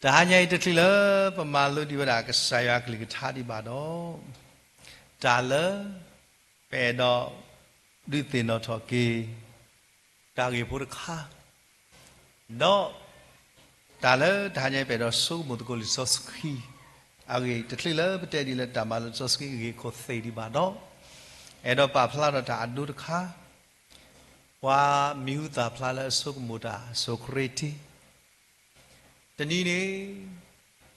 တဟါညါအံၤတချုးလၢပမၤလိဒံးဝဲဒၣ်ကစၢ်ယွၤအကလုၢ်ကထါဒံးဘၣ်ဒီး, တၢ်လၢ ပအဲၣ်ဒိး ဒုးသ့ၣ်နီၣ်ထီၣ်က့ၤ တၢ်ဂ့ၢ်ဖိတခါ, ဒီး တၢ်လၢတဟါညါအံၤပအဲၣ်ဒိးဆိကမိၣ်သကိးလံာ်စီဆှံ အဂ့ၢ်တချုးလၢပတဲဒ်လၢတၢ်မၤလိလံာ်စီဆှံအဂ့ၢ်ခိၣ်သ့ၣ်ဒံးဘၣ်ဒီး, အဲၣ်ဒိးပာ်ဖျါထီၣ်တၢ်အဒိတခါ, ပှၤမံၤဟူသၣ်ဖျါလၢအဆိကမိၣ်တၢ် စီၤကရ့တံ တနံၤန့ၣ်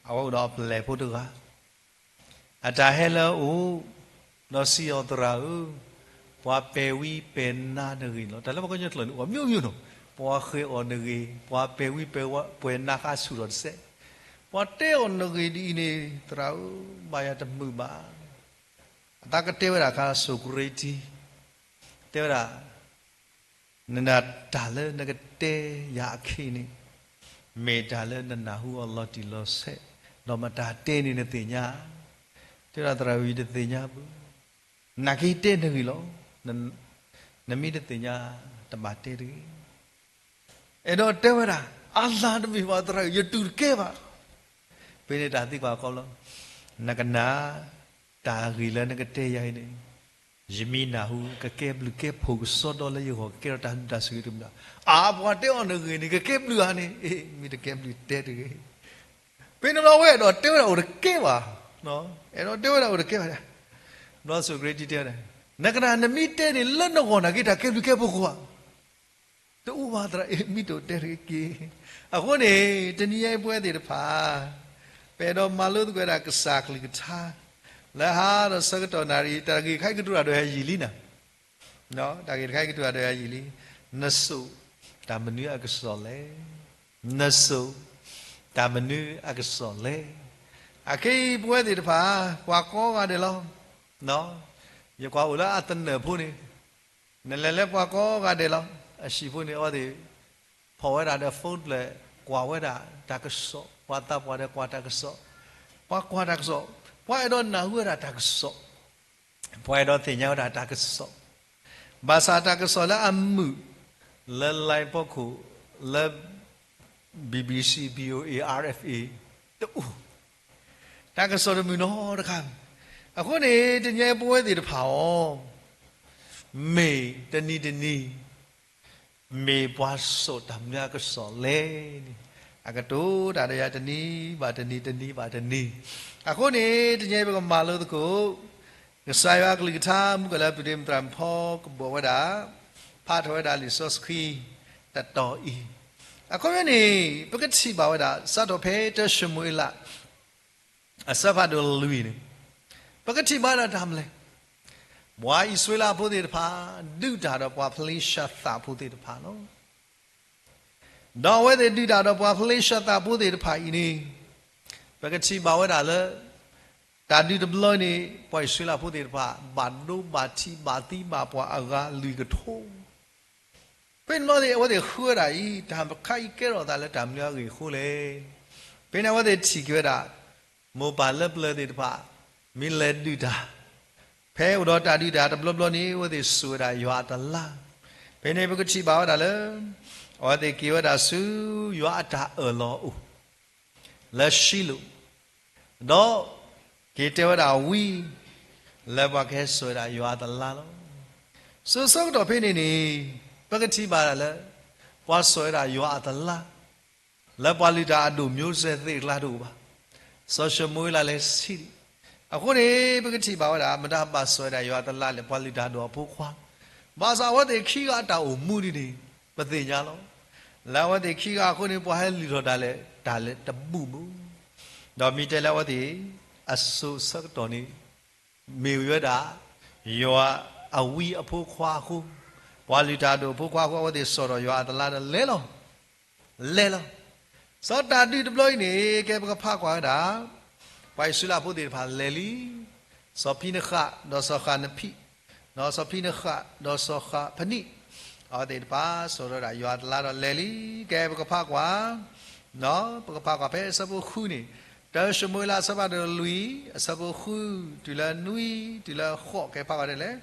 အဝဲအိၣ်ဒီးအပျဲၢ်ဖိတဂၤ, အတၢ်ဟဲလၢအအိၣ်, ဒီးစံးအီၤသရၣ်ဧၢ, ပှၤပဲာ်ဝံပဲာ်နါနဂ့ၢ်လီၤ. တၢ်လၢပှၤကညီကျိာ်န့ၣ် အိၣ်မျိုးမျိုးနီၤ, ပှၤဃဲၤအီၣ်နဂ့ၢ်, ပှၤပဲာ်ဝံပဲာ်နါဃါဆူၣ်ထီၣ်တစဲး, ပှၤတဲအီၣ်နဂ့ၢ်ဒ်အံၤန့ၣ် သရၣ်ဧၢ, ဘၣ်ယၤတမုာ်ဘၣ်. အသးကတဲဝဲဒၣ်အခါ စီၤကရ့တံ တဲဝဲဒၣ် နတၢ်လၢနကတဲယၤအခံန့ၣ် မ့ၢ်တၢ်လၢနနၢ်ဟူအီၤလီၤတံၢ်လီၤဆဲး, ဒီးမတၤတဲန့ၣ်နသ့ၣ်ညါ. တဲဒၣ်သရၣ်ဧၢ ယတသ့ၣ်ညါဘၣ်. နာ်က့ၤတဲနဂ့ၢ်လီၤ. နမ့ၢ်တသ့ၣ်ညါ တဘၣ်တဲတဂ့ၤ. အဲၣ်ဒိးတဲဝဲဒၣ် အါလါတမ့ၢ်ဘၣ်သရၣ်ဧၢ ယတူၢ်တကဲဘၣ်. ဖဲန့ၣ်တၢ်သံကွၢ်ကီလီၤ, နကနၣ် တၢ်ဂ့ၢ်လၢနကတဲယၤအံၤန့ၣ် ယမ့ၢ်နၢ်ဟူ ကကဲဘျုးကဲဖှိၣ်ကစီဒီလၢယဂီၢ် ကကဲထီၣ်တၢ်ဟူးတၢ်ဆိၣ်ဂ့ၤတမံၤလီၤ. အါ ပှၤတဲအီၤနဂ့ၢ်န့ၣ် ကကဲဘျုးဧါန့ၣ်, အ့ မ့ၢ်တကဲဘျုးတဲတဂ့ၤ. ဖဲန့ၣ်လီၤ အဝဲအဲၣ်ဒိးတဲဝဲဒၣ်အိၣ်တကဲဘၣ်, အဲၣ်ဒိးတဲဝဲဒၣ်အိၣ်တကဲဘၣ်. ဘျီစီၤကရ့တံတဲဝဲဒၣ် နကနၣ် နမ့ၢ်တဲန့ၣ် လၢနဂီၢ်နာ်က့ၤတၢ်ကဲဘျုးကဲဖှိၣ်ဧါ. တအိၣ်ဘၣ်သရၣ်ဧၢ မ့ၢ်တအိၣ်တဲတဂ့ၤက့ၤ. အဃိန့ၣ် တနံၤညါအံၤပဝဲသ့ၣ်တဖၣ် ပအဲၣ်ဒိးမၤလိသကိးဝဲဒၣ်ကစၢ်ကလုၢ်ကထါ လၢဟါဒီးဆၢကတီၢ်နၣ်ရံၣ် တၢ်ဂ့ၢ်တခါအံၤကတိၤတၢ်ဒီးဟဲယံာ်လံနၤ, တၢ်ဂ့ၢ်တခါအံၤကတိၤတၢ်ဒီးဟဲယံာ်လံ. နစိာ်တၢ်မနုၤအကစီၣ်လဲၣ်. နစိာ် တၢ်မနုၤအကစီၣ်လဲၣ်. အခဲအံၤပဝဲသ့ၣ်တဖၣ် ပှၤကိးဂၤဒဲးလီၤ. ယကွၢ်အိၣ်လၢအသနၢၣ်ဖိန့ၣ် နလဲၤလၢပှၤကိးဂၤဒဲးလီၤ. အဟံၣ်ဖိန့ၣ် အဝဲသ့ၣ် ဖီၣ်ဝဲဒၣ်ဒီး phone တဖျၢၣ် ကွၢ်ဝဲဒၣ်တၢ်ကစီၣ်, ပှၤသးပှၢ်ဒီးကွၢ်တၢ်ကစီၣ်, ပှၤကွၢ်တၢ်ကစီၣ်, ပှၤအဲၣ်ဒိးနၢ်ဟူဝဲဒၣ်တၢ်ကစီၣ်, ပှၤအဲၣ်ဒိးသ့ၣ်ညါဝဲဒၣ်တၢ်ကစီၣ်, ဘၣ်ဆၣ်တၢ်ကစီၣ်လၢအမုာ် လၢ line ဖီခိၣ် လၢ BBC, VOA, RFA တအိၣ် တၢ်ကစီၣ်တမုာ်နီတခါ. အဃိန့ၣ် တနံၤညါအံၤပဝဲသ့ၣ်တဖၣ်အီၤ မ့ၢ်တနံၤတနံၤ မ့ၢ်ပှၤစိာ်တၢ်မနုၤအကစီၣ်လဲၣ်န့ၣ် အကတိၤတၢ်ဒီးယၤတနံၤဘၣ်တနံၤ တနံၤဘၣ်တနံၤ. အဃိန့ၣ် တနံၤညါအံၤပကမၤလိသကိး ကစၢ်ယွၤအကလုၢ်ကထါ မူကလၢပဒ့မုၣ်သရၣ်မုၣ်ဖီကဘီဝဲဒၣ် ဖးထီၣ်ဝဲဒၣ်လံာ်စီဆှံ တတီၤအံၤ. အခီပညီန့ၣ် ပကထံၣ်ဘၣ်ဝဲဒၣ် စးထီၣ်ဖဲတၢၡမူၤအ့လး အဆၢဖးဒိၣ်လွံၢ်န့ၣ် ပကထံၣ်ဘၣ်ဝဲဒၣ်တၢ်မနုၤလဲၣ်. ပှၤအံၣ်စရ့လးဖိသ့ၣ်တဖၣ် ဒုးတၢ်ဒီးပှၤဖလ့ၡသးဖိသ့ၣ်တဖၣ်လီၤ. ဒီးအဝဲသ့ၣ်ဒုးတၢ်ဒီးပှၤဖလ့ၡသးဖိသ့ၣ်တဖၣ်အံၤန့ၣ် ပကထံၣ်ဘၣ်ဝဲဒၣ်လၢ တၢ်ဒုးတဘျီန့ၣ် ပှၤအံၣ်စရ့လးဖိသ့ၣ်တဖၣ် ဘၣ်ဒိဘၣ်ထံးဘၣ်သံဘၣ်ပှၢ်အဂၤလွံၢ်ကထိ ဖဲန့ၣ်ဘျီန့ၣ် အဝဲသ့ၣ်ဃုဝဲဒၣ်အံၤ တၢ်တခါအံၤကဲထီၣ်သးလၢတၢ်မနုၤအဂ့ၢ်အဃိလဲၣ်. ဖဲန့ၣ်အဝဲသ့ၣ်ထံၣ်က့ၤဝဲဒၣ် မိၢ်ပၢ်လၢပျၢၤသ့ၣ်တဖၣ် မ့ၢ်လဲၤဒုးတၢ်, ဖဲအိၣ်ဒီးတၢ်ဒုးတၢ်တဘျီဘျီန့ၣ် အဝဲသ့ၣ်စိာ်ဝဲဒၣ်ယွၤအတလါ. ဖဲန့ၣ်ပကထံၣ်ဘၣ်ဝဲဒၣ်လၢ အဝဲသ့ၣ်က့ၤဝဲဒၣ်ဆူယွၤအတၢ်အၢၣ်လီၤအအိၣ် လၢၡံလိၣ် ဒီးက့ၤတဲဝဲဒၣ်ဝံ လၢပှၤကဟဲစိာ်ဝဲဒၣ်ယွၤအတလါလီၤ. စိၤဆၢကတီၢ်ဖဲန့ၣ်န့ၣ် ပကထံၣ်ဘၣ်ဒၣ်လၢ ပှၤစိာ်ဝဲဒၣ်ယွၤအတလါ လၢပှၤလုၢ်တၢ်အဒိၣ်မျိုးဆက်သ့ၣ်အကျါတအိၣ်ဘၣ်. စီၤၡမူၤအ့လးလဲၤဆံးဒံး. အဃိန့ၣ် ပကထံၣ်ဘၣ်ဝဲဒၣ် မတၤဘၣ်စိာ်ဝဲဒၣ်ယွၤအတလါလဲၣ် ပှၤလုၢ်တၢ်ဒိၣ်အဖိခွါ, ဘၣ်ဆၣ်အဝဲသ့ၣ်ခံဂၤအတၢ်အိၣ်မူဒ်န့ၣ် ပသ့ၣ်ညါလီၤ. လၢအဝဲသ့ၣ်ခံဂၤအဃိန့ၣ် ပှၤဟဲလုၢ်ထီၣ်တၢ်လဲၣ် တၢ်လဲၣ်တဘူၣ်မူ, ဒီးမ့ၢ်တဲလၢအဝဲသ့ၣ် အစိၤဆၢကတီၢ်န့ၣ် မ့ၢ်ဝံၤဝဲဒၣ် ယွၤအဝံအဖိခွါအဃိ, ပှၤလုၢ်တၢ်ဒိၣ်အဖိခွါအဃိ အဝဲသ့ၣ်စိာ်ထီၣ်ယွၤအတလါဒီးလဲၤလီၤ. လဲၤလီၤ. စီၤတၢ်ဒုးတဘျီအံၤန့ၣ် ကဲပကဖးကွၢ်ဝဲဒၣ် ပှၤအံၣ်စရ့လးဖိသ့ၣ်တဖၣ်လဲၤလံ, စီၤဖံနဃး ဒီးစီၤဃးနဖံး, ဒီးစီၤဖံနဃး ဒီးစီၤဃးဖနံး, အဝဲသ့ၣ်တဖၣ်စိာ်ထီၣ်ဝဲဒၣ်ယွၤအတလါဒီးလဲၤလံ. ကဲပကဖးကွၢ် ပကဖးကွၢ်ဖဲအဆၢဖိဃုန့ၣ်, တၢၡမူၤအ့လးအဆၢဖးဒိၣ်လွံၢ် အဆၢဖိဃု တုၤလၢနွံ တုၤလၢဃိး ကဲဖးကွၢ်ဒ်လဲၣ်.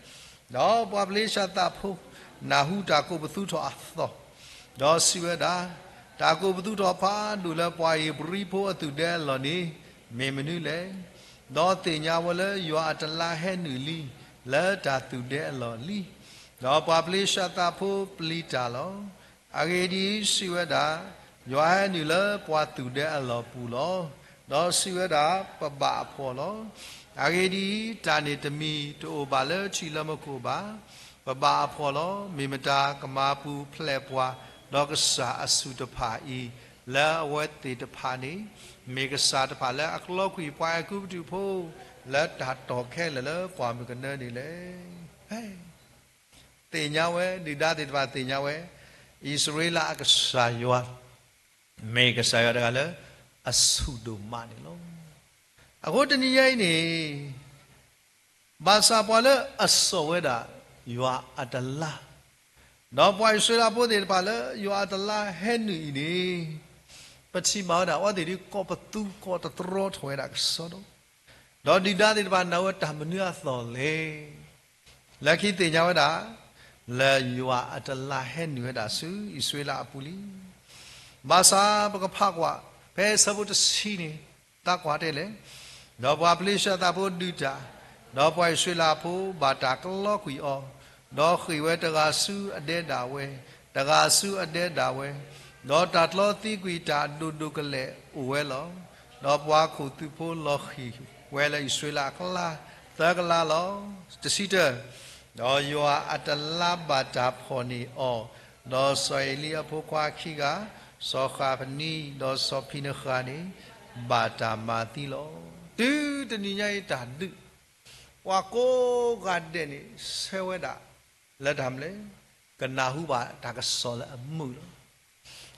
ဒီးပှၤဖလ့ၡသးဖိ နၢ်ဟူတၢ်ကိးပသူထီၣ်အသီၣ်, ဒီးစံးဝဲဒၣ်, တၢ်ကိးပသူထီၣ်ဖးဒိၣ်လၢပှၤဧ့ၤဘြံၤဖိအသူၣ်ဒဲအလီၢ်န့ၣ် မ့ၢ်မနုၤလဲၣ်. ဒီးသ့ၣ်ညါဝဲလၢယွၤအတလါဟဲနုာ်လံ လၢတၢ်သူၣ်ဒဲအလီၢ်လံ. ဒီးပှၤဖလ့ၡသးဖိပျံၤတၢ်လီၤ. အဂ့ၢ်ဒ်အံၤ, စံးဝဲဒၣ်, ယွၤဟဲနုာ်လၢပှၤသူၣ်ဒဲအလီၢ်ပူၤလီၤ. ဒီးစံးဝဲဒၣ်, ပဘၣ်အဖှီၣ်လီၤ. အဂ့ၢ်ဒ်အံၤ, တၢ်န့ၣ်တမံၤတအိၣ်ဘၣ်လၢထံလၢမူခိၣ်ဘၣ်. ပဘၣ်အဖှီၣ်လီၤ. မ့ၢ်မတၤကမၤပူၤဖျဲးပှၤ, ဒီးကစၢ်အဆူၣ်တဖၣ်အံၤ, လၢအဝဲသ့ၣ်တဖၣ်န့ၣ်, မ့ၢ်ကစၢ်တဖၣ်လၢအကျီကွံာ်ပှၤအဲၤကူပတူးဖိ, လၢတၢ်တီၢ်ခဲလၢာ်လၢပှၢ်မုၢ်ကနၢန့ၣ်လဲၣ်. သ့ၣ်ညါဝဲ, ဒုၣ်ဒါသ့ၣ်တဖၣ်သ့ၣ်ညါဝဲ, အံၣ်စရ့လးအကစၢ်ယွၤ မ့ၢ်ကစၢ်ယွၤတဂၤလၢအဆူၣ်ဒိၣ်မးန့ၣ်လီၤ. အဃိတနံၤညါအံၤန့ၣ်, ဘၣ်ဆၣ်ပှၤလၢအစိာ်ဝဲဒၣ်ယွၤအတလါ, ဒီးပှၤအံၣ်စရ့လးဖိသ့ၣ်တဖၣ်လၢယွၤအတလါဟဲနုာ်အံၤန့ၣ်, ပထံၣ်ဘၣ်ဝဲဒၣ်အဝဲသ့ၣ်ဒ်ကိးပသူကိးတတြီထီၣ်ဝဲဒၣ်ကစီဒီ, ဒီးဒုၣ်ဒါသ့ၣ်တဖၣ်နာ်ဝဲတၢ်မနုၤအသိးလဲၣ်. လၢခံသ့ၣ်ညါဝဲဒၣ်, လၢယွၤအတလါဟဲနုာ်ဝဲဒၣ်ဆူအံၣ်စရ့လးအပူၤလံ. ဘၣ်ဆၣ်ပကဖးကွၢ်, ဖဲဆၢဖိတဆံန့ၣ်, သးကွၢ်တဲလဲၣ်, ဒီးပှၤဖလ့ၡသးဖိဒုးတၢ်, ဒီးပှၤအံၣ်စရ့လးဖိဘၣ်တၢ်ကျီကွံာ်အီၤ, ဒီးဃ့ၢ်ဝဲတဂၤဆူအဒဲဒၣ်ဝဲ, တဂၤဆူအဒဲဒၣ်ဝဲ, ဒီးတၢ်ကျီသံကွံာ်တၢ်ဒိၣ်ဒိၣ်ကလဲာ်အိၣ်ဝဲလီၤ. ဒီးပှၤခိၣ်သုးဖိလီၤဃံၤဝဲလၢအံၣ်စရ့လးအကျါသၢကလးလီၤ. တဆံတၢ, ဒီးယွၤအတလါဘၣ်တၢ်ဖီၣ်န့ၢ်အီၤ, ဒီးစီၤအ့လံအဖိခွါခံဂၤ, စီၤဃးဖနံ, ဒီးစီၤဖံနဃးန့ၣ်, ဘၣ်တၢ်မၤသံလီၤ. တုၤတနံၤညါအံၤတၢ်ဒုး, ပှၤကိးဂၤဒဲးန့ၣ် ဆၢဝဲဒၣ်လၢတၢ်မနုၤလဲၣ်, ကနၢ်ဟူဘၣ်တၢ်ကစီၣ်လၢအမုာ်လီၤ.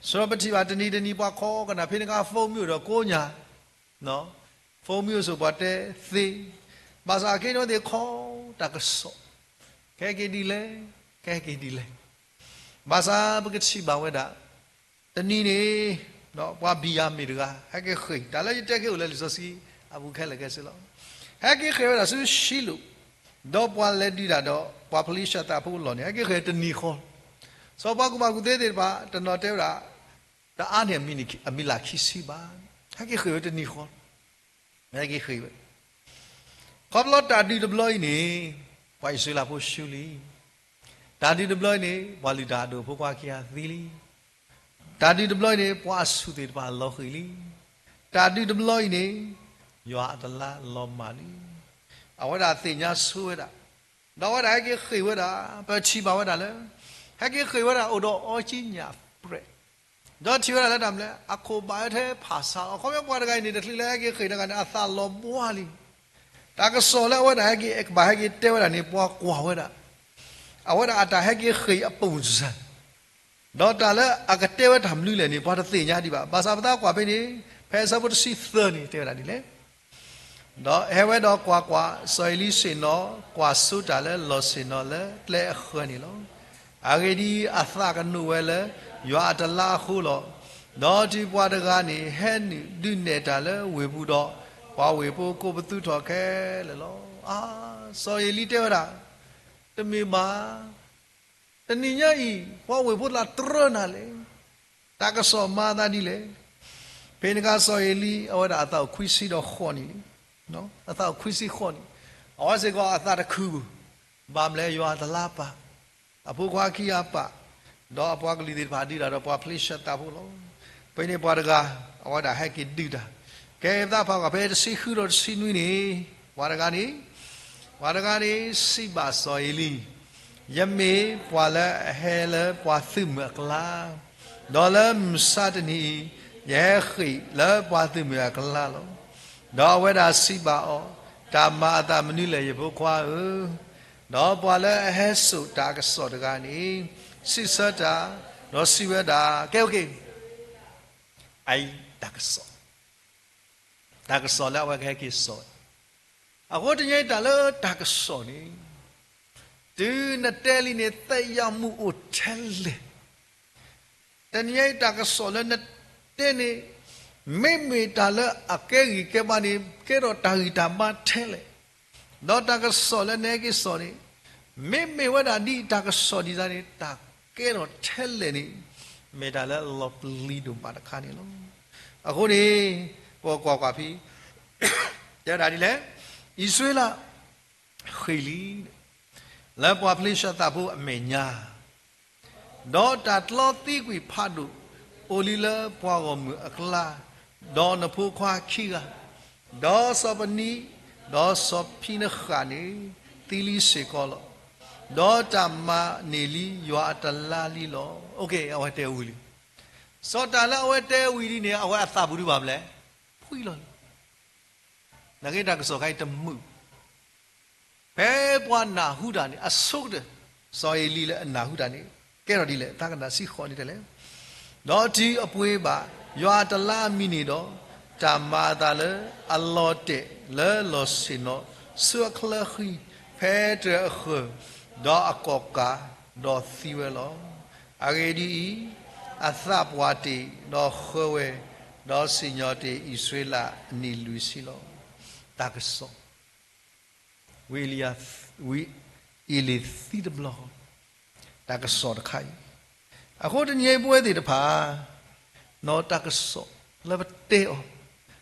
ဆိပထံၣ်ဘၣ်တနံၤတနံၤပှၤခိးကနၣ်ဖဲန့ၣ်အခါ phone မ့ၢ်အိၣ်ဒီးကိးညါ, phone မ့ၢ်အိၣ်ဆိးပှၤတဲသ့, ဘၣ်ဆၣ်အခဲအံၤန့ၣ်သ့ၣ်ခိးတၢ်ကစီၣ်, ကဟဲက့ၤဒ်လဲၣ်, ကဟဲက့ၤဒ်လဲၣ်. ဘၣ်ဆၣ်ပကထံၣ်ဘၣ်ဝဲဒၣ်, တနံၤန့ၣ်, ပှၤဘံၣ်ယၤမ့ၣ်တဂၤ ဟဲက့ၤဃ့ၢ်, တၢ်လၢယတဲက့ၤအိၣ်လၢလံာ်စီဆှံ, အပူၤခဲလၢာ်ခဲဆ့လီၤ. ဟဲက့ၤဃ့ၢ်ဝဲဒၣ်ဆူၡံလိာ်, ဒီးပှၤလဲၤဒုးတၢ်ဒီးပှၤဖလ့ၡသးဖိအလီၢ်န့ၣ် ဟဲက့ၤဃ့ၢ်တနံၤဃီ, စီၤပှၤကူၣ်ဘၣ်ကူၣ်သ့သ့ၣ်တဖၣ် တနီၤတဲဝဲဒၣ်, တအါန့ၢ်အမံးနံးအမံးလးခံဆံဘၣ်, ဟဲက့ၤဃ့ၢ်ဝဲတနံၤဃီ, ဟဲက့ၤဃ့ၢ်ဝဲ ခီဖျိတၢ်ဒုးတဘျီအံၤန့ၣ်, ပှၤအံၣ်စရ့လးဖိဆူလံ. တၢ်ဒုးတဘျီအံၤန့ၣ် ပှၤလုၢ်တၢ်အဒိၣ်ဖိခွါခံဂၤသံလံ. တၢ်ဒုးတဘျီအံၤန့ၣ် ပှၤအဆူၣ်သ့ၣ်တဖၣ်လီၤဃံၤလံ. တၢ်ဒုးတဘျီအံၤန့ၣ် ယွၤအတလါလီၤမၢ်လံ. အဝဲဒၣ်သ့ၣ်ညါဆိဝဲဒၣ်, ဒီးအဝဲဒၣ်ဟဲက့ၤဃ့ၢ်ဝဲဒၣ်, ပထံၣ်ဘၣ်ဝဲဒၣ်လၢ ဟဲက့ၤဃ့ၢ်ဝဲဒၣ်အိၣ်ဒီးအီကံညၣ်ပြဲး, ဒီးထံၣ်ဝဲဒၣ်လၢတၢ်မနုၤလဲၣ်, အခိၣ်ဘၣ်ဝဲထဲဖၣ်ဆါလီၤ. အခီပညီပှၤတဂၤအံၤန့ၣ် တချုးလၢဟဲက့ၤဃ့ၢ်တဂၤန့ၣ် အသးလီၤဘှါလံ. တၢ်ကစီၣ်လၢအဝဲဒၣ်ဟဲက့ၤကဘၣ်ဟဲက့ၤတဲဝဲဒၣ်န့ၣ် ပှၤကွၢ်ဝဲဒၣ်, အဝဲဒၣ်အတၢ်ဟဲက့ၤဃ့ၢ်အပူၤစၢ်, ဒီးတၢ်လၢအကတဲဝဲတၢ်မနုၤလဲၣ်န့ၣ် ပှၤတသ့ၣ်ညါဒံးဘၣ်. ဘၣ်ဆၣ်ပသးကွၢ်ဖဲန့ၣ်, ဖဲဆၢဖိတဆံသၢန့ၣ် တဲဝဲဒၣ်ဒ်လဲၣ်, ဒီးဟဲဝဲဒီးကွၢ်ကွၢ်, စီၤအ့လံဆ့ၣ်နီၤကွၢ်စိတၢ်လၢလီၢ်ဆ့ၣ်နီၤလၢကျဲအဃၢၤန့ၣ်လီၤ. အဂ့ၢ်ဒ်အံၤ, အသးကနိးဝဲလၢ ယွၤအတလါအဃိလီၤ. ဒီးတုၤပှၤတဂၤန့ၣ် ဟဲနုာ်ဒုးနဲၣ်တၢ်လၢဝ့ၢ်ပူၤဒီး, ပှၤဝ့ၢ်ဖိကိးပသူထီၣ်ခဲလၢာ်လီၤ. အါ, စီၤအ့လံတဲဝဲဒၣ်, တမ့ၢ်ဘၣ် တနံၤညါအံၤ ပှၤဝ့ၢ်ဖိသးတြၢနၤလဲၣ်. တၢ်ကစီၣ်မၤသးဒ်လဲၣ်. ဖဲန့ၣ်အခါစီၤအ့လံ အဝဲဒၣ်အသးအိၣ်ခွံဆံဒီးဃိးနံၣ်လံ. အသးအိၣ်ခွံဆံဃိးနံၣ်, အဝဲစ့ၢ်ကီးအသးတခုၣ်, ဘၣ်မနုၤလဲၣ် ယွၤအတလါပာ်, အဖိခွါခံဂၤပာ်, ဒီးအပှၤကလုာ်သ့ၣ်တဖၣ်ဒုးတၢ်ဒီးပှၤဖလ့ၡသးဖိလီၤ. ဖဲန့ၣ်ပှၤတဂၤ အဝဲဒၣ်ဟဲက့ၤဒုးတၢ်. ကဲသးဖးကွၢ်ဖဲတဆံဃုဒီးတဆံနွံန့ၣ်, ပှၤတဂၤန့ၣ် ပှၤတဂၤန့ၣ် စံးဘၣ်စီၤအ့လံ, ယမ့ၢ်ပှၤလၢအဟဲလၢပှၤသုးမုၢ်အကျါ, ဒီးလၢမုၢ်ဆါတနံၤအံၤ ယဟဲဃ့ၢ်လၢပှၤသုးမုၢ်အကျါလီၤ. ဒီးအဝဲဒၣ်စံးဘၣ်အီၤ, တၢ်မၤအသးမနုၤလဲၣ် ယဖိခွါဧၢ. ဒီးပှၤလၢအဟဲစိာ်တၢ်ကစီၣ်တဂၤန့ၣ် စံးဆၢတၢ်, ဒီးစံးဝဲဒၣ်, ကဲ, အတၢ်ကစီၣ်, တၢ်ကစီၣ်လၢအဝဲကဟဲက့ၤစိာ်ဝဲ, အဃိတနံၤညါအံၤတၢ်လၢတၢ်ကစီၣ်န့ၣ်, တုၤနတဲလံန့ၣ် သက်ရောက်မှုအိၣ်ထဲလဲၣ်. တနံၤညါအံၤတၢ်ကစီၣ်လၢနတဲန့ၣ်, မ့မ့ၢ်တၢ်လၢအကဲဂံၢ်ကဲဘါန့ၣ် ကဲထီၣ်တၢ်ဂံၢ်တၢ်ဘါထဲလဲၣ်. ဒီးတၢ်ကစီၣ်လၢနဟဲက့ၤစိာ်န့ၣ်, မ့မ့ၢ်ဝဲဒၣ်ဒ်တၢ်ကစီၣ်ဒ်န့ၣ် တၢ်ကဲထီၣ်ထဲလဲၣ်န့ၣ်, မ့ၢ်တၢ်လၢအလီၤပျံၤဒိၣ်မးတခါန့ၣ်လီၤ. အဃိန့ၣ် ပကွၢ်ကွၢ်ဖဲ တဲဒၣ်ဒ်လဲၣ်, အံၣ်စရ့လး ဃ့ၢ်လံ လၢပှၤဖလ့ၡသးဖိအမဲာ်ညါ, ဒီးတၢ်တြီသံကွံာ်ဖးဒိၣ် အိၣ်လံလၢပှၤဂီၢ်မုၢ်အကျါ, ဒီးနဖိခွါခံဂၤ, ဒီးစီၤပနံ, ဒီးစီၤဖံနဃးန့ၣ် သံလံစ့ၢ်ကီးလီၤ. ဒီးတၢ်မၤန့ၢ်လံယွၤအတလါလံလီၤ. အဝဲတဲဝံၤလံ. စီၤတၢ်လၢအဝဲတဲဝံၤလံန့ၣ် အဝဲအသးပူၤဒုးဘၣ်မလဲၣ်, ဖှံလီၤလံ. နာ်က့တၢ်ကစီၣ်ခါအံၤတမုာ် ဖဲပှၤနၢ်ဟူတၢ်န့ၣ် အဆိကတၢၢ် စီၤအ့လံလၢအနၢ်ဟူတၢ်န့ၣ် ကဲထီၣ်ဒ်လဲၣ်, သးကနၣ်ဆံဃိးန့ၣ်တဲလဲၣ်, ဒီးတုၤအပှ့ၤဘၣ် ယွၤအတလါအမံၤန့ၣ်ဒီး, တၢ်မၤအသးလၢအလီၤတဲာ်လၢလီၢ်ဆ့ၣ်နီၤ ဆူအချၢဃံ ဖဲတြဲၤအဃၢၤ, ဒီးအကိးကၤ, ဒီးသံဝဲလီၤ. အဂ့ၢ်ဒ်အံၤ, အသးပှၢ်တ့ၢ်, ဒီးဃၢဝဲ, ဒီးစံၣ်ညီၣ်တ့ၢ်အံၣ်စရ့လးအနံၣ်လွံၢ်ဆံလီၤ. တၢ်ကစီၣ် ဝံအ့လံယၤ, ဝံအ့လံသံတဘျီဃီ, တၢ်ကစီၣ်တခါအံၤ, အဃိတနံၤအံၤပဝဲသ့ၣ်တဖၣ်, နီၢ်တၢ်ကစီၣ်လၢပတဲအီၤ,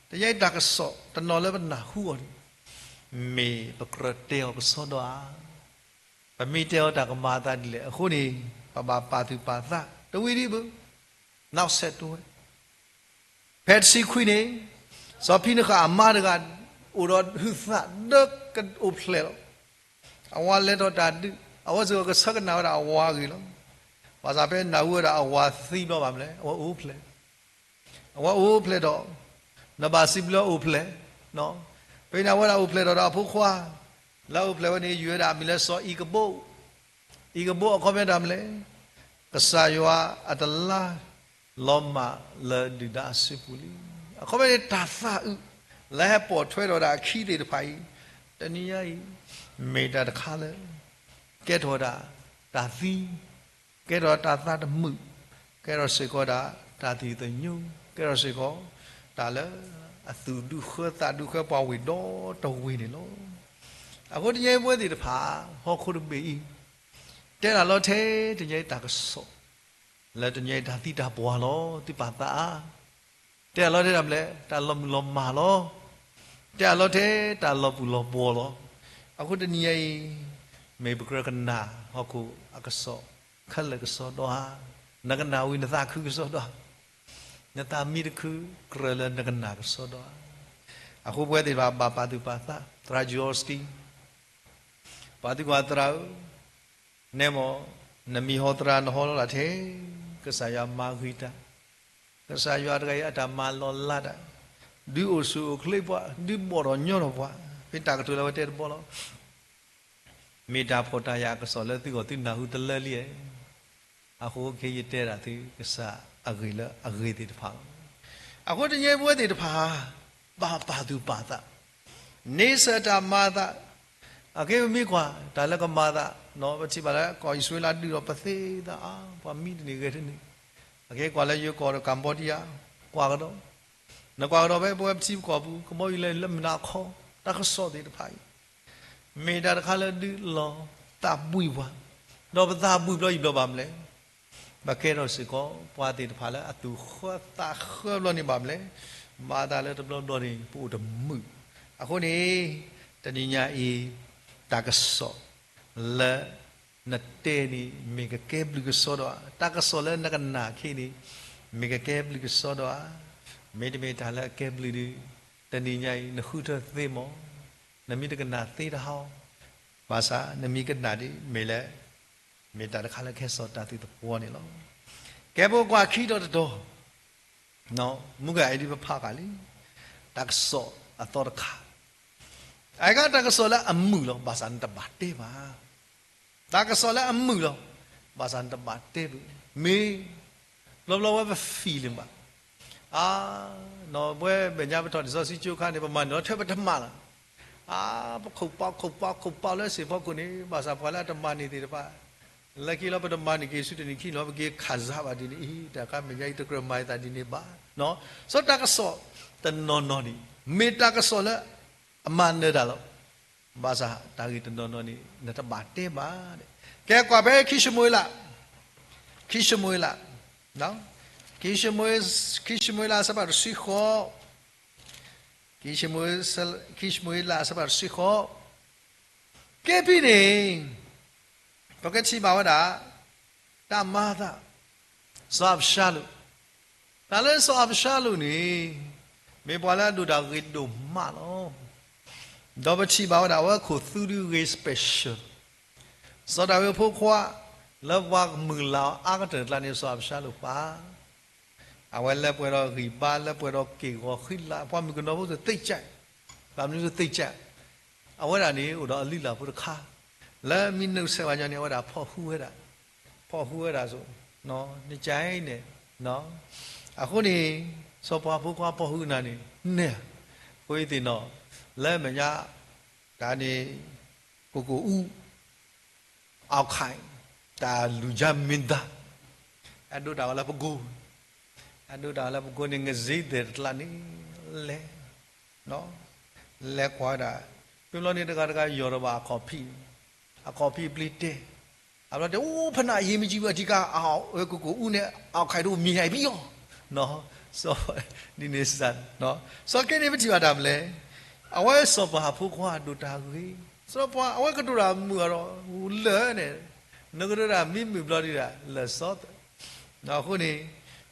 တနံၤအံၤတၢ်ကစီၣ်တနီၤလၢပနၢ်ဟူအီၤန့ၣ်, မ့ၢ်ပကြၢးတဲအီၤကစီဒီဧါ, ပမ့ၢ်တဲအီၤတၢ်ကမၤအသးဒ်လဲၣ်. အဃိန့ၣ် ပဘၣ်ပာ်သူၣ်ပာ်သး တဝံၤဒံးဘၣ်, နီၢ်ဆဲးတဝဲ ဖဲတဆံခွံန့ၣ်, စီၤဖံနဃးအမါတဂၤ အိၣ်ဒီးဟုးသးဒၢကအိၣ်ဖျဲၣ်လီၤ. အဝၤလဲၤထီၣ်တၢ်ဒုး, အဝဲစ့ၢ်ကီးကဆၢကနၣ်ဝဲဒၣ်အဝၤအဂ့ၢ်လီၤ. ဘၣ်ဆၣ်ဖဲနၢ်ဟူဝဲဒၣ်အဝၤသံဘျီဘၣ်မလဲၣ်, အဝဲအိၣ်ဖျဲၣ်, အဝဲအိၣ်ဖျဲၣ်ဒီး, နဘၣ်စံးဘျုးအိၣ်ဖျဲၣ်, ဖဲန့ၣ်အဝဲဒၣ်အိၣ်ဖျဲၣ်ဒီးဒီးအဖိခွါ, လၢအအိၣ်ဖျဲၣ်ဝဲန့ၣ် ယုၢ်ဝဲဒၣ်အမံၤလၢစီၤအံၤကဘိၣ်, အံၤကဘိၣ်အခီပညီတၢ်မလဲၣ်, ကစၢ်ယွၤအတလါ လီၤမၢ်လၢဒုၣ်ဒါအစုပူၤလံ. အခီပညီန့ၣ် တၢ်သးအုး လၢဟဲပိာ်ထွဲထီၣ်ဝဲဒၣ်အခံသ့ၣ်တဖၣ်အံၤ, တနံၤညါအံၤ, မ့ၢ်တၢ်တခါလၢ ကဲထီၣ်ဝဲဒၣ်တၢ်သံ, ကဲထီၣ်တၢ်သးတမုာ်, ကဲထီၣ်စ့ၢ်ကီးဒၣ်တၢ်သံသညိ, ကဲထီၣ်စ့ၢ်ကီး တၢ်လၢအသူၣ်ဒူၣ်ဃၢသးဒူၣ်ဃၢပှၤဝ့ၢ်ဒီတဝ့ၢ်န့ၣ်လီၤ. အဃိတနံၤညါအံၤပဝဲသ့ၣ်တဖၣ် ဟီၣ်ခိၣ်တဘ့ၣ်အံၤ, တဲဒၣ်လီၤထဲတနံၤညါအံၤတၢ်ကစီၣ် လၢတနံၤညါအံၤတၢ်သံတၢ်ပှၢ်လီၤ, သုပာ်သးအါ, တဲဒၣ်လီၤထဲဒၣ်မလဲၣ်, တၢ်လီၤမုၢ်လီၤမၢ်လီၤ, တဲဒၣ်လီၤထဲတၢ်လီၤပူၤလီၤပှီၤလီၤ. အဃိတနံၤညါအံၤ, မ့ၢ်ပကြၢးကနၣ်ဟီၣ်ခိၣ်အကစီၣ်ခဲလၢာ်ကစီဒီဧါ, နကနၣ်ဝံၤနသးခုကစီဒီဧါ, နသးမံတခုကြၢးလၢနကနၣ်ကစီဒီဧါ. အဃိပဝဲသ့ၣ်တဖၣ်ဘၣ်ပာ်သူၣ်ပာ်သး, သရၣ် Zukoski ပှၤသံကွၢ်သရၣ်ဧၢ, နဲမ့ၢ် နမံၤဟီသရၣ်နဟီလီၤလၢထဲ, ကစၢ်ယွၤမၤဂ့ၤတၢ်, ကစၢ်ယွၤတဂၤအံၤအတၢ်မၤလီၤလးတၢ်, ဒုးအိၣ်ဆူၣ်အိၣ်ချ့ပှၤ, ဒုးဘီၣ်ထီၣ်ညီထီၣ်ပှၤ, ဖဲတၢ်ကတိၤလၢအဝဲတဲတဘီလီၤ. မ့ၢ်တၢ်ဖှီၣ်တၢ်ယာ်အကစီၣ်လၢသုဂီၢ်သုနၢ်ဟူတလၢလံဧါ. အဃိခဲအံၤယတဲဒၣ်သုကစၢ်အဂ့ၢ်လၢအဂ့ၤသ့ၣ်တဖၣ်လီၤ. အဃိတနံၤညါအံၤပဝဲသ့ၣ်တဖၣ် ဘၣ်ပာ်သူၣ်ပာ်သး, န့ဆၢၣ်တၢ်မၤအသး, အက့ပမ့ၢ်ကွၢ်တၢ်လၢကမၤအသး, ပထံၣ်ဘၣ်လၢကီၢ်အံၣ်စရ့လးဒုးဒီးပသ့သးအါ, ပှၤမံတန့ၢ်ဂဲၤတန့ၢ်, အက့ကွၢ်လၢယိၤကီၢ်ဒီး Cambodia, ကွၢ်ကဒီး, နကွၢ်ကဒီးဖဲပဝဲပထံပကီၢ်ပူၤ ကဘီယူၤလဲၤလၢမုၢ်နၤခီ, တၢ်ကစီၣ်သ့ၣ်တဖၣ်အံၤ မ့ၢ်တၢ်တခါလၢဒုးလီၤသးဘှံးပှၤ, ဒီးပသးဘှံးဘျီယံာ်ဘျီဘၣ်မလဲၣ်. ပကဲထီၣ်စ့ၢ်ကီး ပှၤသ့ၣ်တဖၣ်လၢအသူၣ်ဃၢသးဃၢဘျီန့ၣ်ဘၣ်မလဲၣ်. မၤသးလၢတဘျီဘျီန့ၣ် ပအိၣ်တမုာ်. အဃိန့ၣ် တနံၤညါအံၤ တၢ်ကစီၣ်လၢနတဲန့ၣ် မ့ၢ်ကကဲဘျုးကစီဒီဧါ, တၢ်ကစီၣ်လၢနကနၣ်ခဲအံၤန့ၣ် မ့ၢ်ကကဲဘျုးကစီဒီဧါ. မ့တမ့ၢ်တၢ်လၢအကဲဘျုးဒီး တနံၤညါအံၤ နဃုထၢသ့မး, နမ့ၢ်တကနၣ်သ့တဟါအီၤ, ဘၣ်ဆၣ် နမ့ၢ်ကနၣ်ဒ်မ့ၢ်လၢ မ့ၢ်တၢ်တခါလၢကဟဲစိာ်တၢ်သုသပှီၢ်န့ၣ်လီၤ. ကဲပကွၢ်ခံတီၤတတီၤ, မုၢ်ဂၤအံၤဒ်ပဖးဃာ်လံ, တၢ်ကစီၣ်အသီတခါ, အဂၤတၢ်ကစီၣ်လၢအမုာ်လီၤ, ဘၣ်ဆၣ်နတဘၣ်တဲဘၣ်. တၢ်ကစီၣ်လၢအမုာ်လီၤ, ဘၣ်ဆၣ်နတဘၣ်တဲဘၣ်. မ့ၢ် ဘျီဘျီဝဲပ feel လၢၤဘၣ်. အါ, နီၢ်ပဝဲမဲာ်ညါပထီၣ်လံာ်စီဆှံကၠိခါန့ၣ် ပမၤန့ၢ်လီၤထဲပတမၤလီၤ. အါ, ပခိၣ်ပာ်ခိၣ်ပာ်ခိၣ်ပာ်လၢစ့ၢ်ဖီခိၣ်န့ၣ် ဘၣ်ဆၣ်ပှၤလၢအတမၤန့ၢ်သ့ၣ်တဖၣ် လၢခံလီၤပတမၤန့ၢ်က့ၤဆူတနံၤခံလီၤ ပက့ၤခးစါဘၣ်ဒ်န့ၣ်အံၤ တၢ်ခါမဲာ်ညါအံၤတကြၢးမၤအသးဒ်န့ၣ်ဘၣ်. စီၤတၢ်ကစီၣ်တနီၤနီၤန့ၣ် မ့ၢ်တၢ်ကစီၣ်လၢအမၤနၢၤတၢ်လီၤ. ဘၣ်ဆၣ်တၢ်ဂ့ၢ်တနီၤနီၤန့ၣ် နတဘၣ်တဲဘၣ်. ကဲကွၢ်ဖဲခံၡမူၤအ့လး, ခံၡမူၤအ့လး ခံၡမူၤအ့လးအဆၢဖးတဆံဃိး, ခံၡမူၤအ့လးအဆၢဖးတဆံဃိး, ကဲဖဲန့ၣ် ပကထံၣ်ဘၣ်ဝဲဒၣ် တၢ်မၤအသး စီၤအၤဘၡါလိၣ်, တၢ်လၢစီၤအၤဘၡါလိၣ်န့ၣ် မ့ၢ်ပှၤလၢအဒိၣ်တၢ်ဂ့ၤဒိၣ်မးလီၤ. ဒီးပထံၣ်ဘၣ်ဝဲဒၣ် အဝဲခိၣ်သူဒုဂ့ၤ special စီၤဒၤဝံးအဖိခွါ လၢပှၤမုၢ်လၢ်အီၤအါကတၢၢ်တကျါန့ၣ် စီၤအၤဘၡါလိၣ်ပၢ်, အဝဲလဲၤပှဲၤဒီးဂံၢ်ဘါ လဲၤပှဲၤဒီးက့ၢ်ဂီၤဃံလၤ ပှၤမုၢ်ကနီၤဖိသ့ၣ်ကၢ်, ပှၤမနုၤသ့ၣ်ကၢ်, အဝဲဒၣ်န့ၣ် အိၣ်ဒီးအလုၢ်အလၢ်ဖိတခါ လၢမ့ၢ်နုာ်ဆဲးဝဲညီန့ၣ် အဝဲဒၣ်ဖီၣ်ဟူဝဲဒၣ်, ဖီၣ်ဟူဝဲဒၣ်စိၤ, နကၢ်အံၤန့ၣ်, အဃိန့ၣ် စီၤပၤဖိခွါဖီၣ်ဟူနၤန့ၣ် နဲ, အဃိသ့ၣ်နီၣ် လၢမဲာ်ညါ တၢ်န့ၣ် ကကိၣ်အူ အီၣ်ခၢၣ် တၢ်လူၤယါမ့ၢ်သၣ် အဒိတၢ်ဝဲလၢပကိ, အဒိတၢ်ဝဲလၢပကိန့ၣ် ငစ့သဲးတကျါန့ၣ် လဲၤ, လဲၤကွၢ်ဝဲဒၣ်, ဖဲဘျီန့ၣ်တဂၤတဂၤယီၢ်ဒီးဘၣ်အခီၣ်ဖံး, အခီၣ်ဖံးပျ့ၤတဲ, အဘျီတဲ အိၣ်ဖဲနၤအယံၤမ့ၢ်ကံဘၣ်ထံကါ ကကိၣ်အူန့ၣ် အီၣ်ခၢၣ်ဒိၣ်မံၤဟဲအံၤပယီၤ, စီၤ, ဒ်န့ၣ်စ့ၢ်, စီၤကဲန့ၣ်ပထံၣ်ဘၣ်တၢ်မနုၤလဲၣ်, အဝဲစီၤပၤဖိခွါဒိၣ်တၢ်ဂ့ၤ, စီၤပၤအဝဲကတိၤတၢ်မုာ်အီၤဒီး လၢာ်န့ၣ်, နကတိၤတၢ်မ့ၢ်မုာ်ဘျီဒုဒၣ် လၢာ်စီသး, အဃိန့ၣ်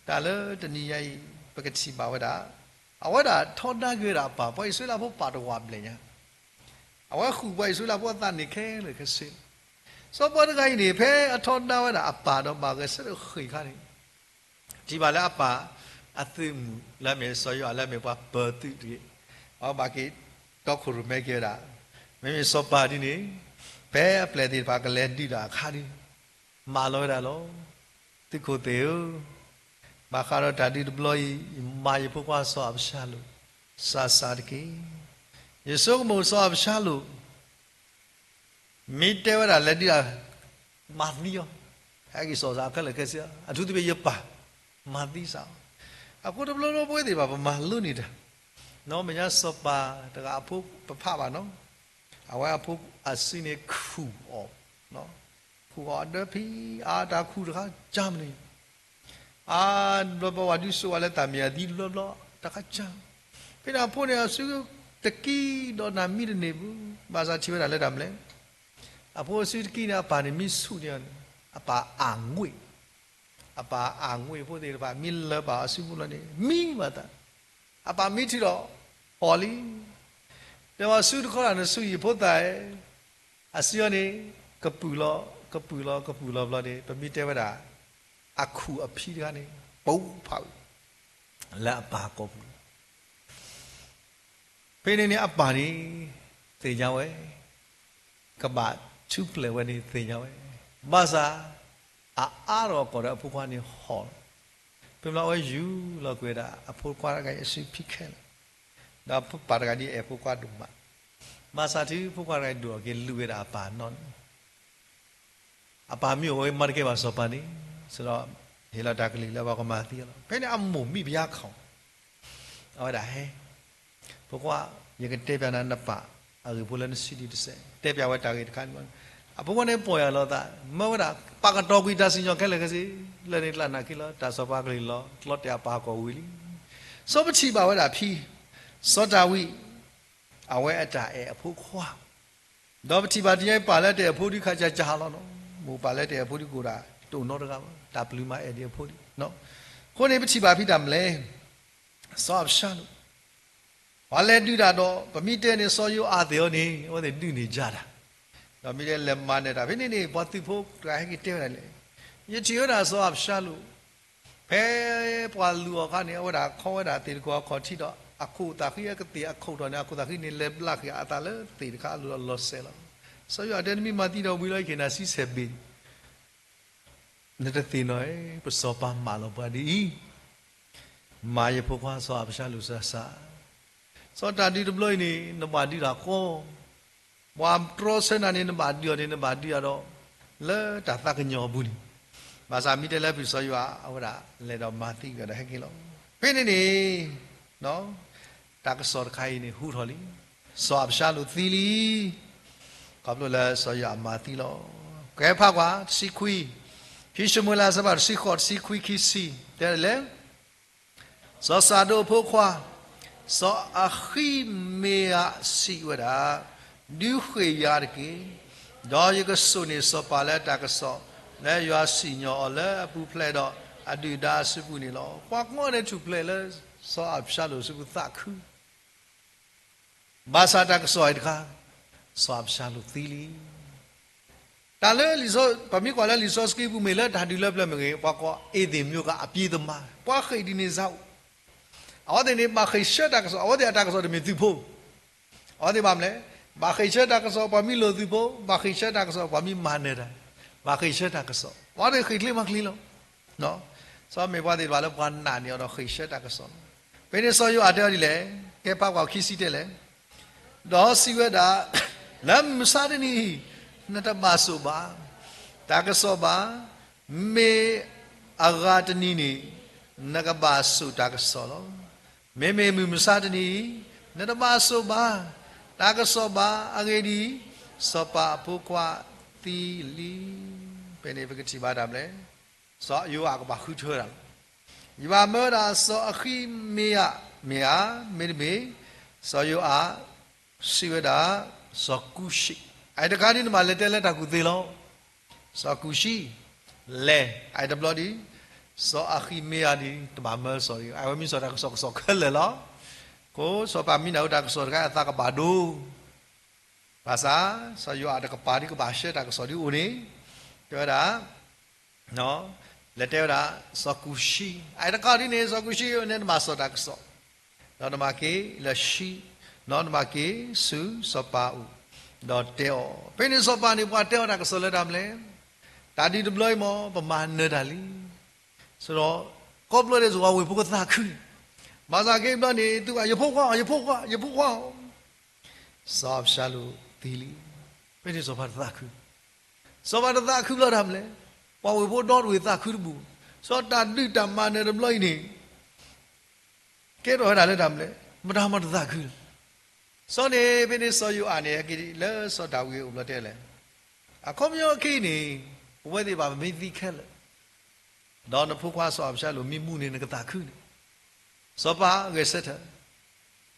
တၢ်လၢတနံၤညါအံၤ ပကထံၣ်ဘၣ်ဝဲဒၣ်, အဝဲဒၣ်ထီဒါက့ၤဝဲဒၣ်အပၢ် ပှၤအံၣ်စရ့လးဖိပာ်တဝာ်ဘျဲၣ်ညါ, အဝဲဃုာ်ပှၤအံၣ်စရ့လးဖိအသးန့ၣ်ခဲလၢာ်ခဲဆ့, စီၤပၤတဂၤအံၤန့ၣ် ဖဲအထီဒါဝဲဒၣ်အပၢ်ဒီးဘၣ်ဂဲၤဆၢထၢၣ်ဃ့ၢ်ခါန့ၣ် ထံၣ်ဘၣ်လၢအပၢ်အသုးမုၢ်လၢအမ့ၢ်စီၤယိၤအၤ လၢအမ့ၢ်ပှၤပၢၤသုးတဂ့ၤ, အဝဲဘၣ်က့ၤတီခိၣ်ရိၣ်မဲက့ၤဝဲဒၣ်, မ့မ့ၢ်စီၤပၤဒ်န့ၣ်, ဖဲအပျဲၢ်သ့ၣ်တဖၣ်ကလဲၤဒုးတၢ်အခါဒီး, မၢလီၤဝဲဒၣ်လီၤ. သုးခိၣ်သ့ၣ်ဧၢ, ဘၣ်ဃးဒီးတၢ်ဒုးတဘျီအံၤ ယမၤယဖိခွါစီၤအၤဘၡါလိၣ် စှၤစှၤတက့ၢ်. ယဆိကမိၣ်စီၤအၤဘၡါလိၣ် မ့ၢ်တဲဝဲဒၣ်လဲၤဒုးတၢ် မၤသံအီၤ, ဟဲက့ၤစိာ်စးခဲလၢာ်ခဲဆ့, အထူးသဖြင့်ယပၢ် မၤသံစးအီၤ, အဃိတဘျီဘျီပဝဲသ့ၣ်တဖၣ် ပမၤလိန့ၢ်တၢ်, နီၢ်မဲာ်ညါစီၤပၤတဂၤအဖိပဖးဘၣ်နီၤ, အဝဲအဖိအစုန့ၣ်ခူၣ်အီၤ, ခူၣ်အီၤအဒၢဖံးအါ တၢ်ခူၣ်တခါကၢ်မနုၤ အါဘျီဘျီဝဲဒုးစိာ်ဝဲလၢတၢ်မဲာ်အသံတဘျီဘျီ တခါကၢ်, ဖဲန့ၣ်အဖိန့ၣ် အစုတကံဒီးနၤမံတန့ၢ်ဘၣ်, ဘၣ်ဆၣ်ထံၣ်ဝဲဒၣ်လၢတၢ်မနုၤလဲၣ်, အဖိအစုတကံန့ၣ် အပၢ်န့ၣ်မ့ၢ်ဆူၣ်န့ၢ်အီၤန့ၣ် အပၢ်အၢၣ်ငွေ့, အပၢ်အၢၣ်ငွေ့အဖိသ့ၣ်တဖၣ် မ့ၢ်လၢပှၤအစုပူၤလီၤန့ၣ် မံဘၣ်သး, အပၢ်မ့ၢ်ထံၣ်ဒီး အီၣ်လံ တဲဝဲစုတခီဒၣ်နစုယံာ်ဖိသၣ်ဧၢ, အစုအီၤန့ၣ် ကပုာ်လီၤ ကပုာ်လီၤ ကပုာ်လီၤဘျီန့ၣ် ပမ့ၢ်တဲဝဲဒၣ် အခူၣ်အဖံးတခါန့ၣ် ပိာ်ဖးဝဲ လၢအပၢ်ကိာ်ပူၤလီၤ. ဖဲန့ၣ်န့ၣ်အပၢ်န့ၣ် သ့ၣ်ညါဝဲ ကဘၣ်ထူၣ်ဖျဲးဝဲန့ၣ်သ့ၣ်ညါဝဲ, ဘၣ်ဆၣ် အအါထီၣ်အကိာ်ဒီးအဖိခွါန့ၣ်ဟီၣ်လီၤ. ဖဲဘျီအဝဲယူၢ်လီၤကွံာ်ဝဲဒၣ် အဖိခွါတဂၤအံၤအစုဖံးခဲလၢာ်, ဒီးပၢ်တဂၤဒ်အံၤ အဖိခွါဒိၣ်မး, ဘၣ်ဆၣ်တုၤဖိခွါတဂၤအံၤဒိၣ်ထီၣ်က့ၤ လုၢ်ဝဲဒၣ်အပၢ်နီၢ်န့ၣ် အပၢ်မ့ၢ်အိၣ်ဝဲမၤတကဲဘၣ်စီၤပၤန့ၣ်, စ့ၢ်ဒီးဟ့ၣ်လီၤတၢ်ကလုၢ်လၢပှၤကမၤသံအီၤလီၤ. ဖဲန့ၣ်အမိၢ်မံဘုရားခေါင်း, အဝဲဒၣ်ဟဲ, ဖိခွါ, ယကတဲပျးနၤနပၢ်အဂ့ၢ်ဖိလၢနစုဒံးတစဲး, တဲပျးဝဲတၢ်ဂ့ၢ်တခါန့ၣ်, အဖိခွါန့ၣ်ပီၢ်ယၢ်လီၤအသး, မၢဝဲဒၣ် ပာ်ကတီၤကွံာ်တၢ်စံၣ်ညီၣ်ခဲလၢာ်ခဲဆ့, လၢန့ၣ်ကျါနာ်က့လီၤ တၢ်စီၤပၤကလုၢ်လီၤ ကျီတဲာ်အပၢ်ဟီၣ်ကဝီၤဝံၤလံ. စီၤပထံၣ်ဘၣ်ဝဲဒၣ်ဖံ, စီၤဒၤဝံး, အဝဲအတၢ်အဲၣ်အဖိခွါ ဒီးပထံၣ်ဘၣ်တနံၤအံၤ ပၢ်လၢတအဲၣ်အဖိဒုးခးကၢ်ကၢ်လီၤနီၤ, မိၢ်ပၢ်လၢတအဲၣ်အဖိဒုးကအိၣ်ဒၣ် တအိၣ်နီတဂၤဘၣ်, တၢ်ပျုၤမၤအဲၣ်ဒံးအဖိဒံး, အဃိန့ၣ်ပထံၣ်ဘၣ်ဖံတၢ်မနုၤလဲၣ်, စီၤအၤဘၡါလိၣ်, ပှၤလဲၤဒုးတၢ်ဒီး ပမ့ၢ်တဲန့ၣ် စီၤယိၤအၤသ့ၣ်အီၤန့ၣ် အဝဲသ့ၣ်ဒုးန့ၢ်ယၤတၢ်, ဒီးမ့ၢ်တဲလဲၤမၤနၢၤတၢ် ဖဲန့ၣ်န့ၣ် ပှၤသုးဖိတဂၤဟဲက့ၤတဲဝဲဒၣ်လဲၣ်, ယထံၣ်ဝဲဒၣ်စီၤအၤဘၡါလိၣ် ဖဲပှၤလုၢ်အီၤအခါန့ၣ် အဝဲဒၣ်ခီဝဲဒၣ်သ့ၣ်တကီၢ်အခီၣ်ထံးဒီး အခိၣ်သးဃံအကသ့ၣ်အခိၣ်တီန့ၣ် အခိၣ်သးဃံန့ၣ် လဲၤဘျးဃာ်အသးလၢသ့ၣ်တခါအလိၤဒီးလီၤစဲးလီၤ. စီၤယိၤအၤတဲ နမ့ၢ်မၤသံဒီးဝံၤလီၤ ယကဟ့ၣ်နၤဆံဆဲၣ်ဘ့ၣ်, နတသ့ၣ်နီၣ်ဧါ, ပစီၤပၤမၢလီၤပှၤဒ်အံၤ, မၤယဖိခွါစီၤအၤဘၡါလိၣ်စၢ်စၢ်, စီၤတၢ်ဒုးတဘျီအံၤန့ၣ် နဘၣ်ဒုးတၢ်ကီ ပှၤတြီဆၢနၤန့ၣ် နဘၣ်ဒုးအီၤန့ၣ် နဘၣ်ဒုးအီၤဒီး လၢတၢ်သးကညီၤအပူၤန့ၣ်, ဘၣ်ဆၣ်မ့ၢ်တဲလၢဖံစီၤယိၤအၤ အဝဲဒၣ်လဲၤဒီးမၤသံကဒီးဟဲက့ၤလီၤ. ဖဲန့ၣ်န့ၣ် တၢ်ကစီၣ်တခါအံၤန့ၣ် ဟူထီၣ်လံ, စီၤအၤဘၡါလိၣ်သံလံ, ခီဖျိလၢစီၤယိၤအၤမၤသံလီၤ. ကဲဖးကွၢ် တဆံခွံ, ခံၡမူၤအ့လး အဆၢဖးတဆံဃိး, တဆံခွံ, ခံဆံ, တဲလဲၣ်, စီၤစၤဒိးအဖိခွါ, စီၤအဃံမ့ယၤစံးဝဲဒၣ်, ဒုးဃ့ၢ်ယၤတက့ၢ်, ဒီးယကစိာ်န့ၢ်စီၤပၤလၢတၢ်ကစီၣ် လၢယွၤစံၣ်ညီၣ်အီၤလၢအပူၤဖျဲးဒီးအဒုၣ်ဒါအစုပူၤန့ၣ်လီၤ. ပှၤကိးဂၤဒဲးထူၣ်ဖျဲးလၢ စီၤအၤဘၡါလိၣ်အစုပူၤသးခု ဘၣ်ဆၣ်တၢ်ကစီၣ်အံၤတခါ, စီၤအၤဘၡါလိၣ်သံလံ. တၢ်လၢ ပမ့ၢ်ကွၢ်လၢလံာ်စီဆှံပူၤ မ့ၢ်လၢတၢ်ဒုးလၢပျၢၤမ့ၢ်ဂ့ၤ, ပှၤကိးအ့သ့ၣ်မျိးက အပြံသမား, ပှၤဃ့ၢ်ဒ်န့ၣ်စၢ်အိၣ်, အဝဲသ့ၣ်န့ၣ် ဘၣ်ဃ့ၢ်ဆၢတၢ်ကစီၣ်, အဝဲသ့ၣ်အတၢ်ကစီၣ်တမ့ၢ်သုးဖိ, အဝဲသ့ၣ်ဘၣ်မနုၤလဲၣ်, ဘၣ်ဃ့ၢ်ဆၢတၢ်ကစီၣ် ပှၤမ့ၢ်လိာ်သုးဖိ, ဘၣ်ဃ့ၢ်ဆၢတၢ်ကစီၣ် ပှၤမ့ၢ်မၤနၢၤတၢ်, ဘၣ်ဃ့ၢ်ဆၢတၢ်ကစီၣ်, ပှၤသ့ၣ်ဃ့ၢ်ချ့မၤချ့လီၤ. စီၤမ့ၢ်ပှၤသ့ၣ်တဖၣ်လၢပှၤနာ်န့ၢ်အီၤဒီးဃ့ၢ်ဆၢတၢ်ကစီၣ်လီၤ. ဖဲန့ၣ်စီၤယိၤအၤတဲအီၤဒ်လဲၣ်, ကဲဖးကွၢ်ခံဆံတဲလဲၣ်, ဒီးစံးဝဲဒၣ်, လၢမုၢ်မဆါတနံၤအံၤ နတဘၣ်စိာ်ဘၣ်တၢ်ကစီၣ်ဘၣ်, မ့ၢ်အဂၤတနံၤန့ၣ် နကဘၣ်စိာ်တၢ်ကစီၣ်လီၤ. မ့မ့ၢ်မုၢ်မဆါတနံၤအံၤ နတဘၣ်စိာ်ဘၣ်တၢ်ကစီၣ်ဘၣ်, အဂ့ၢ်ဒ်အံၤ, စီၤပၤအဖိခွါသံလံ. ဖဲန့ၣ်ပကထံၣ်ဘၣ်တၢ်မနုၤလဲၣ်, စီၤယိၤအၤကဘၣ်ဃုထၢတၢ်လီၤ. ယဘၣ်မၢဝဲဒၣ်စီၤအဃံမ့ယၤမ့ၢ်ဧါ, မ့တမ့ၢ်, စီၤယိၤအၤစံးဝဲဒၣ်, စီၤကူၤၡံ, အအံၤတခါဒ်န့ၣ် နဘၣ်လဲၤတဲလၢတၢ်ကူၣ်သ့လီၤ. စီၤကူၤၡံ, လဲၤ, အအံၤတဘျီဒ်, စီၤအဃံမ့ယၤဒ် တဘၣ်မၢစီၤအံၤ, အဝဲမ့ၢ်စီၤတၢ်ကစီၣ်ကစီၣ်ခဲလၢာ်လီၤ. အဃိစီၤပၤမံနၤအူတၢ်ကစီၣ်တခါအသးကဘၣ်ဒိ ဘၣ်ဆၣ်, စီၤယိၤအၤတကပၤဒ်ကဘၣ်ဆှၢတၢ်ကစီၣ်ဒ်အိၣ်န့ၣ်, တဲဝဲဒၣ်, လဲၤတဲဝဲဒၣ်, စီၤကူၤၡံ, အအံၤတခါဒ်န့ၣ် စီၤကူၤၡံဧၢ နမၤစီၤတၢ်ကစီၣ်, ဒီးနမၤက့ၤလၢၡံ, ဒီးနမၤက့ၤဆူစီၤပၤအအိၣ်, ဒီးတဲအီၤ, ဖဲန့ၣ်စီၤပၤန့ၣ် ပှၤတဲအီၤတၢ်ကစီၣ်လၢတၢ်မနုၤလဲၣ်, တၢ်ဒ်တဘျီအံၤမ့ၢ် ပမၤနၢၤတၢ်လံ, ဒီး, ခီဖျိဒ်သိးပှၤဝ့ၢ်ဖိကသးခုန့ၣ်, ဘၣ်ဆၣ်က့ၤတဘျီန့ၣ် သုဘၣ်ယဖိခွါအီၤ ယဖိခွါ ယဖိခွါအီၤ စီၤအၤဘၡါလိၣ်သံလံ. ဖဲန့ၣ်စီၤပၤတသးခု, စီၤပၤတသးခုဘျီတၢ်မနုၤလဲၣ်, ပှၤဝ့ၢ်ဖိဒီတဝ့ၢ်သးခုတဘူၣ်, စီၤတၢ်ဒုးတၢ်မၤနၢၤတဘျီအံၤန့ၣ်, ကဲထီၣ်ဝဲဒၣ်လၢတၢ်မနုၤလဲၣ်, မတၤမၤတသးခုလၢၤ. စီၤန့ၣ် ဖဲန့ၣ်စီၤယိၤအၤန့ၣ် ဟဲက့ၤလၢစီၤဒၤဝံးအအိၣ်ဘျီတဲလဲၣ်, အခီပညီအခံန့ၣ်, ပဝဲသ့ၣ်ဘၣ်ပမ့ၢ်သံခဲလၢာ် ဒီးနဖိခွါစီၤအၤဘၡါလိၣ်မ့ၢ်မူန့ၣ် နကသးခုန့ၣ်, စီၤပၤဂဲၤဆၢထၢၣ်,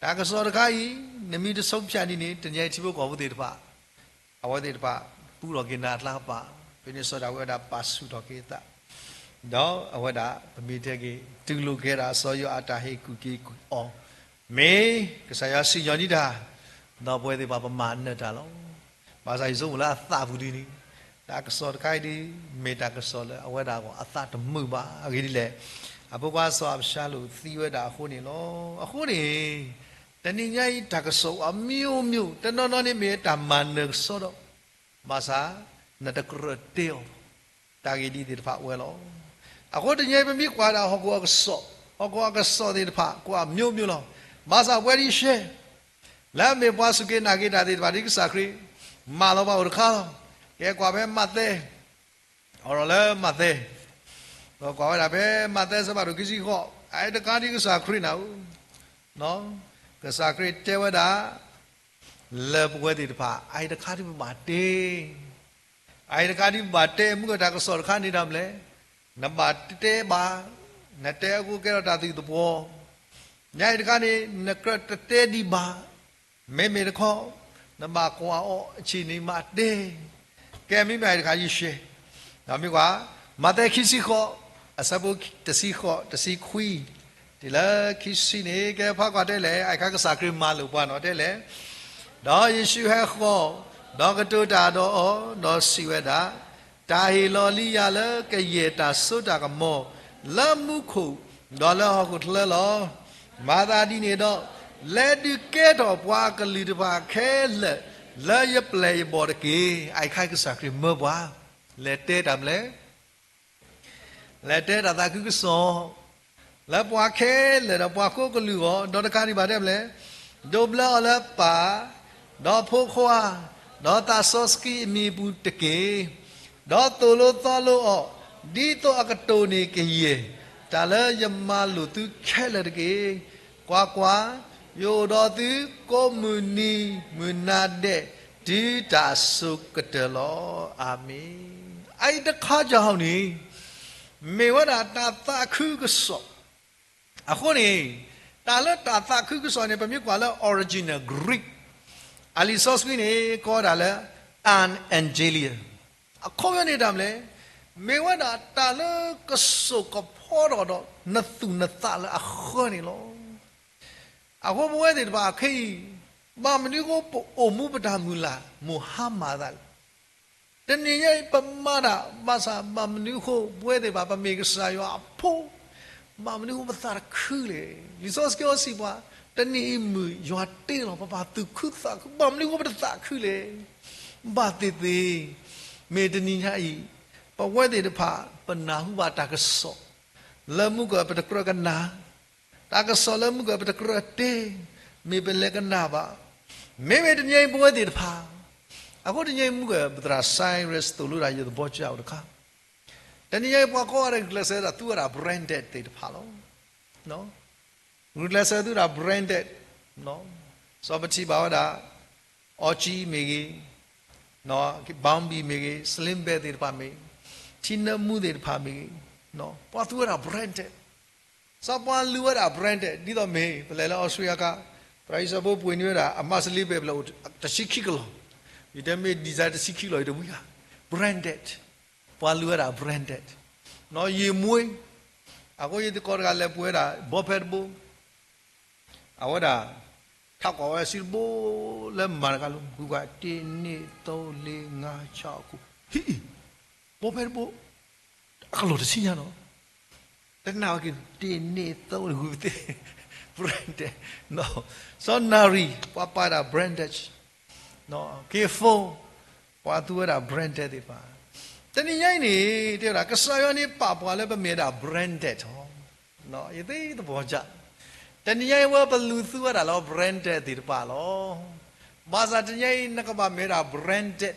တၢ်ကစီၣ်တခါအံၤ, နမ့ၢ်တဆုံးဖြတ်န့ၣ်န့ၣ် တနံၤအံၤထံဖိကီၢ်ဖိသ့ၣ်တဖၣ်, အဝဲသ့ၣ်တဖၣ်, ပူထီၣ်က့ၤနၤအကျါကပၤ, ဖဲန့ၣ်စီၤဒၤဝံးဝဲဒၣ်ပာ်ဆူၣ်ထီၣ်က့ၤအသး, ဒီးအဝဲဒၣ်ပမ့ၢ်တဲက့ၤ တူၢ်လိာ်က့ၤဒၣ်စီၤယိၤအၤတၢ်ဟ့ၣ်ကူၣ်က့ၤကူၣ်အီၤ, မ့ၢ်ကစၢ်ယွၤစံၣ်ညီၣ်ဒံးတၢ်, ဒီးပဝဲသ့ၣ်တဖၣ်ပမၤနၢၤတၢ်လီၤ. ဘၣ်ဆၣ်ယဆိကမိၣ်လၢအသးပူၤဒ်န့ၣ်, တၢ်ကစီၣ်တခါအံၤဒ်, မ့ၢ်တၢ်ကစီၣ်လၢအဝဲဒၣ်အဂီၢ်အသးတမုာ်ဘၣ်, အဂ့ၢ်ဒ်လဲၣ်, အဖိခွါစီၤအၤဘၡါလိၣ်သံဝဲဒၣ်အဃိန့ၣ်လီၤ. အဃိန့ၣ်, တနံၤညါအံၤတၢ်ကစီၣ်အိၣ်အမျိုးမျိုး, တနီၤနီၤန့ၣ်မ့ၢ်တၢ်မၤနၢၤကစီဒီး, ဘၣ်ဆၣ်, နတကြၢးတဲအီၤ, တၢ်ဂ့ၢ်ဒ်သ့ၣ်တဖၣ်ဝဲလီၤ. အဃိတနံၤအံၤပမ့ၢ်ကွၢ်ဒၣ်ဟီၣ်ခိၣ်အကစီၣ်, ဟီၣ်ခိၣ်အကစီၣ်သ့ၣ်တဖၣ်ကွၢ်အမျိုးမျိုးလီၤ. ဘၣ်ဆၣ်ပဝဲဒ်ရှဲ လၢအမ့ၢ်ပှၤစူၢ်က့ၤနာ်က့ၤတၢ်သ့ၣ်တဖၣ်ဒ်ကစၢ်ခရံာ်, မၢလီၤပှၤအိၣ်တခါလီၤ. ကဲကွၢ်ဖဲမးသဲ, အိၣ်ဒီးလၢမးသဲ, ဒီးကွၢ်ဝဲဒၣ်ဖဲမးသဲအဆၢဖးဒိၣ်ခံဆံဃိး, အအံၤတခါဒ်ကစၢ်ခရံာ်နၤဧၢ, ကစၢ်ခရံာ်တဲဝဲဒၣ်, လၢပဝဲသ့ၣ်တဖၣ်, အအံၤတခါဒ်ပဘၣ်တဲ အအံၤတခါဒ်ပဘၣ်တဲမုၢ်ကတၢ်ကစီၣ်တခါန့ၣ်ဒ်လဲၣ်, နဘၣ်တဲဘၣ်, နတဲအဃိကဲထီၣ်တၢ်သုးသပှီၤ, ညါအံၤတခါန့ၣ် နကြၢးတတဲဒံးဘၣ်, မ့မ့ၢ်တခီ, နဘၣ်ကွၢ်အီၤအဆံးန့ၣ်မးတဲ, ကဲမ့မ့ၢ်အံၤတခါယရှဲ, ဒီးမ့ၢ်ကွၢ်, မးသဲခံဆံဃိး, အဆၢဖိတဆံဃိး, တဆံခွံ, တုၤလၢခံဆံန့ၣ် ကဲဖးကွၢ်တဲလဲၣ်, အအံၤတခါကစၢ်ခရံာ်မၤလိာ်ပှၤနီၤတဲလဲၣ် ဒီးယ့ၣ်ၡူးဟဲဃီၤ, ဒီးကတိၤတၢ်ဒီးအီၤ, ဒီးစံးဝဲဒၣ်, တၢ်ဟ့ၣ်လီၤလံယၤလၢကယဲၢ်တၢ်စိတၢ်ကမီၤ, လၢမူခိၣ်, ဒီးလၢဟီၣ်ခိၣ်ချၢလီၤ. မၤသးဒ်န့ၣ်ဒီး, လဲၤဒုးကဲထီၣ်ပှၤအကလုာ်တဖၣ်ခဲလၢာ်, လၢယပျဲၢ်ယဘီၣ်တက့ၢ်. အအံၤတခါကစၢ်ခရံာ်မၢပှၤ, လဲၤတဲတၢ်မနုၤလဲၣ် လဲၤတဲတၢ်သးခုကစီၣ်, လၢပှၤခဲလၢာ်ဒီးပှၤကိးကလုာ်အဂီၢ်, ဒီးတကးဒံးဘၣ်တဲမနုၤလဲၣ်, ဒိးဘျၢအီၤလၢပၢ်, ဒီးဖိခွါ, ဒီးသးစီဆှံအမံၤအပူၤတက့ၢ်. ဒီးသိၣ်လိသီလိအီၤ, ဒ်သိးအကတိၢ်န့ၢ်ကယဲၢ်, တၢ်လၢယမၤလိာ်သုခဲလၢာ်တက့ၢ်. ကွၢ်ကွၢ်, ယအိၣ်ဒီးသုကိးမုၢ်နံၤမုၢ်နၤဒဲး, တုၤတၢ်အစိၤကတၢၢ်လီၤ. အၤမ့ၣ်. အအံၤတခါကီဟီန့ၣ် မ့ၢ်ဝဲဒၣ်တၢ်သးခုကစီၣ်. အဃိန့ၣ် တၢ်လၢတၢ်သးခုကစီၣ်န့ၣ် ပမ့ၢ်ကွၢ်လၢ original Greek အလံာ်စီဆှံန့ၣ် ကိးဝဲဒၣ်လၢ an evangelion. အခီပညီန့ၣ်တၢ်မနုၤလဲၣ်, မ့ၢ်ဝဲဒၣ်တၢ်လၢကစိာ်ကဖီထီၣ်ဒီးနသူၣ်နသးလၢအဃၢန့ၣ်လီၤ. အဃိပဝဲသ့ၣ်တဖၣ်ခဲအံၤ ဘၣ်မနုၤအဃိပအိၣ်မူပတၢ်မုၢ်လၢ် မိၢ်ဟါမၢ်သးလဲၣ်. တနံၤညါအံၤပမၤတၢ်ဘၣ်ဆၣ် ဘၣ်မနုၤအဃိ ပဝဲသ့ၣ်တဖၣ် ပမ့ၢ်ကစၢ်ယွၤအဖိ, ဘၣ်မနုၤအဃိပသးတခုလဲၣ်. လံာ်စီဆှံစံးပှၤ, တနံၤအံၤမုၢ်ယွၤတ့လီၤ ပဘၣ်သူၣ်ခုသးခု, ဘၣ်မနုၤအဃိပတသးခုလဲၣ်. ဘၣ်သ့ၣ်သ့ၣ်, မ့ၢ်တနံၤညါအံၤ ပဝဲသ့ၣ်တဖၣ် ပနၢ်ဟူဘၣ်တၢ်ကစီၣ် လၢမုၢ်ကပတကြၢးကနၣ်, တၢ်ကစီၣ်လၢမုၢ်ကပတကြၢးတဲ, မ့ၢ်ပလဲၤကနၣ်ဘၣ်. မ့မ့ၢ်တနံၤအံၤပဝဲသ့ၣ်တဖၣ်, အဃိတနံၤအံၤမုၢ်ကပသရၣ် Cyrus သိၣ်လိတၢ်ယသဘောကျအိၣ်တခါ, တနံၤညါအံၤပှၤကိးဂၤဒဲးဂုာ်ကျဲးစၢးဒၣ်သူဝဲဒၣ် branded သ့ၣ်တဖၣ်လီၤ. ဂုာ်ကျဲးစၢးသူဒၣ် branded, စီၤပထံၣ်ဘၣ်ဝဲဒၣ် Gucci မ့ၢ်ဂ့ၤ, Bumby မ့ၢ်ဂ့ၤ, Slim Bad သ့ၣ်တဖၣ်မ့ၢ်ဂ့ၤ, ထံနၢမူသ့ၣ်တဖၣ်မ့ၢ်ဂ့ၤ, ပှၤသူဝဲဒၣ် branded, စီၤပှၤလူၤဝဲဒၣ် branded ဒ်သိးမ့ၢ် ပလဲၤလၢ Australia ခါ, သရၣ်အံၤစီၤဖိပှ့ၤန့ၢ်ဝဲဒၣ် အမါစလ့ပဲပလဲၤအိၣ်တဆံခံကလီၢ်, ယတဲမ့ၢ် design တဆံခံကလီၢ် ယတဝံၤဧါ, branded, ပှၤလူၤဝဲဒၣ် branded, ယံာ်မှံ, အဃိယသကိးတဂၤလဲၤပှ့ၤဝဲဒၣ် ဘီဖဲတဘိ အဝဲဒၣ် ထးကွၢ်ဝဲစုတဘိ လၢမၤတဂၤလီၤ, ဂုၤကွၢ် တစ် နှစ် သုံး လေး ငါး ခြောက် ခု, ဟံၣ်, ဘီဖဲတဘိ, အကလီၢ်တဆံညါနီၤ, တနာ်ဝဲက့ၤ တစ် နှစ် သုံး ဂုၤသ့, branded, စီၤနၣ်ရံၣ် ပှၤပာ်ဝဲဒၣ် branded, က့ၤ phone, ပှၤသူဝဲဒၣ် branded သ့ၣ်တဖၣ်, တနံၤညါအံၤန့ၣ် တဲဝဲဒၣ် ကစၢ်ယွၤန့ၣ်ပာ်ပှၤလၢပမ့ၢ်ဝဲဒၣ် branded ထီၣ် ယသ့တဘီၣ်ကၢ်, တနံၤညါအံၤဝဲပလူၤသူဝဲဒၣ်လၢ branded သ့ၣ်တဖၣ်လီၤ. ဘၣ်ဆၣ်တနံၤညါအံၤ နကဘၣ်မ့ၢ်ဝဲဒၣ် branded,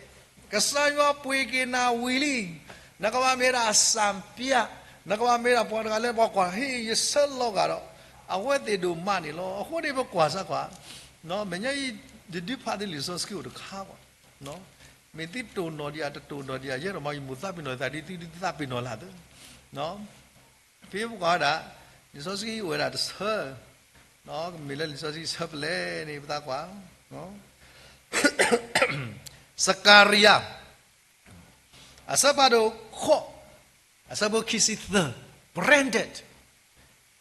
ကစၢ်ယွၤပှ့ၤက့ၤနၤဝံၤလံ, နကဘၣ်မ့ၢ်ဝဲဒၣ် စံပြ, နကဘၣ်မ့ၢ်ဝဲဒၣ်ပှၤတဂၤလၢပှၤကွၢ် ဟ့ၣ် ယဆၢလီၤဂာ်ဒီး အဝဲသ့ၣ်ဒိၣ်မးန့ၣ်လီၤ. အဃိန့ၣ်ပကွၢ်စၢ်ကွၢ်, မဲာ်ညါအံၤ ယဒုးဖးသုလံာ်စီဆှံအိၣ်တခါဘၣ် မ့ၢ်သုတိၢ်နီၣ်ဒံးဧါ တတိၢ်နီၣ်ဒံးဧါ ယဲဒိၣ်မး ယမိၢ်သးပ့ၤနီၣ်သးဒ်သုဒုးသးပ့ၤနီၣ်လၢ်သၢ, ဖဲပကွၢ်ဝဲဒၣ် လံာ်စီဆှံအိၣ်ဝဲဒၣ်တဆၢ, မ့ၢ်လၢလံာ်စီဆှံဆၢပလဲၣ်န့ၣ် ပသးကွၢ်, စကၤရယၤ အဆၢဖးဒိၣ်ဃိး, အဆၢဖိခံဆံသၢ, branded,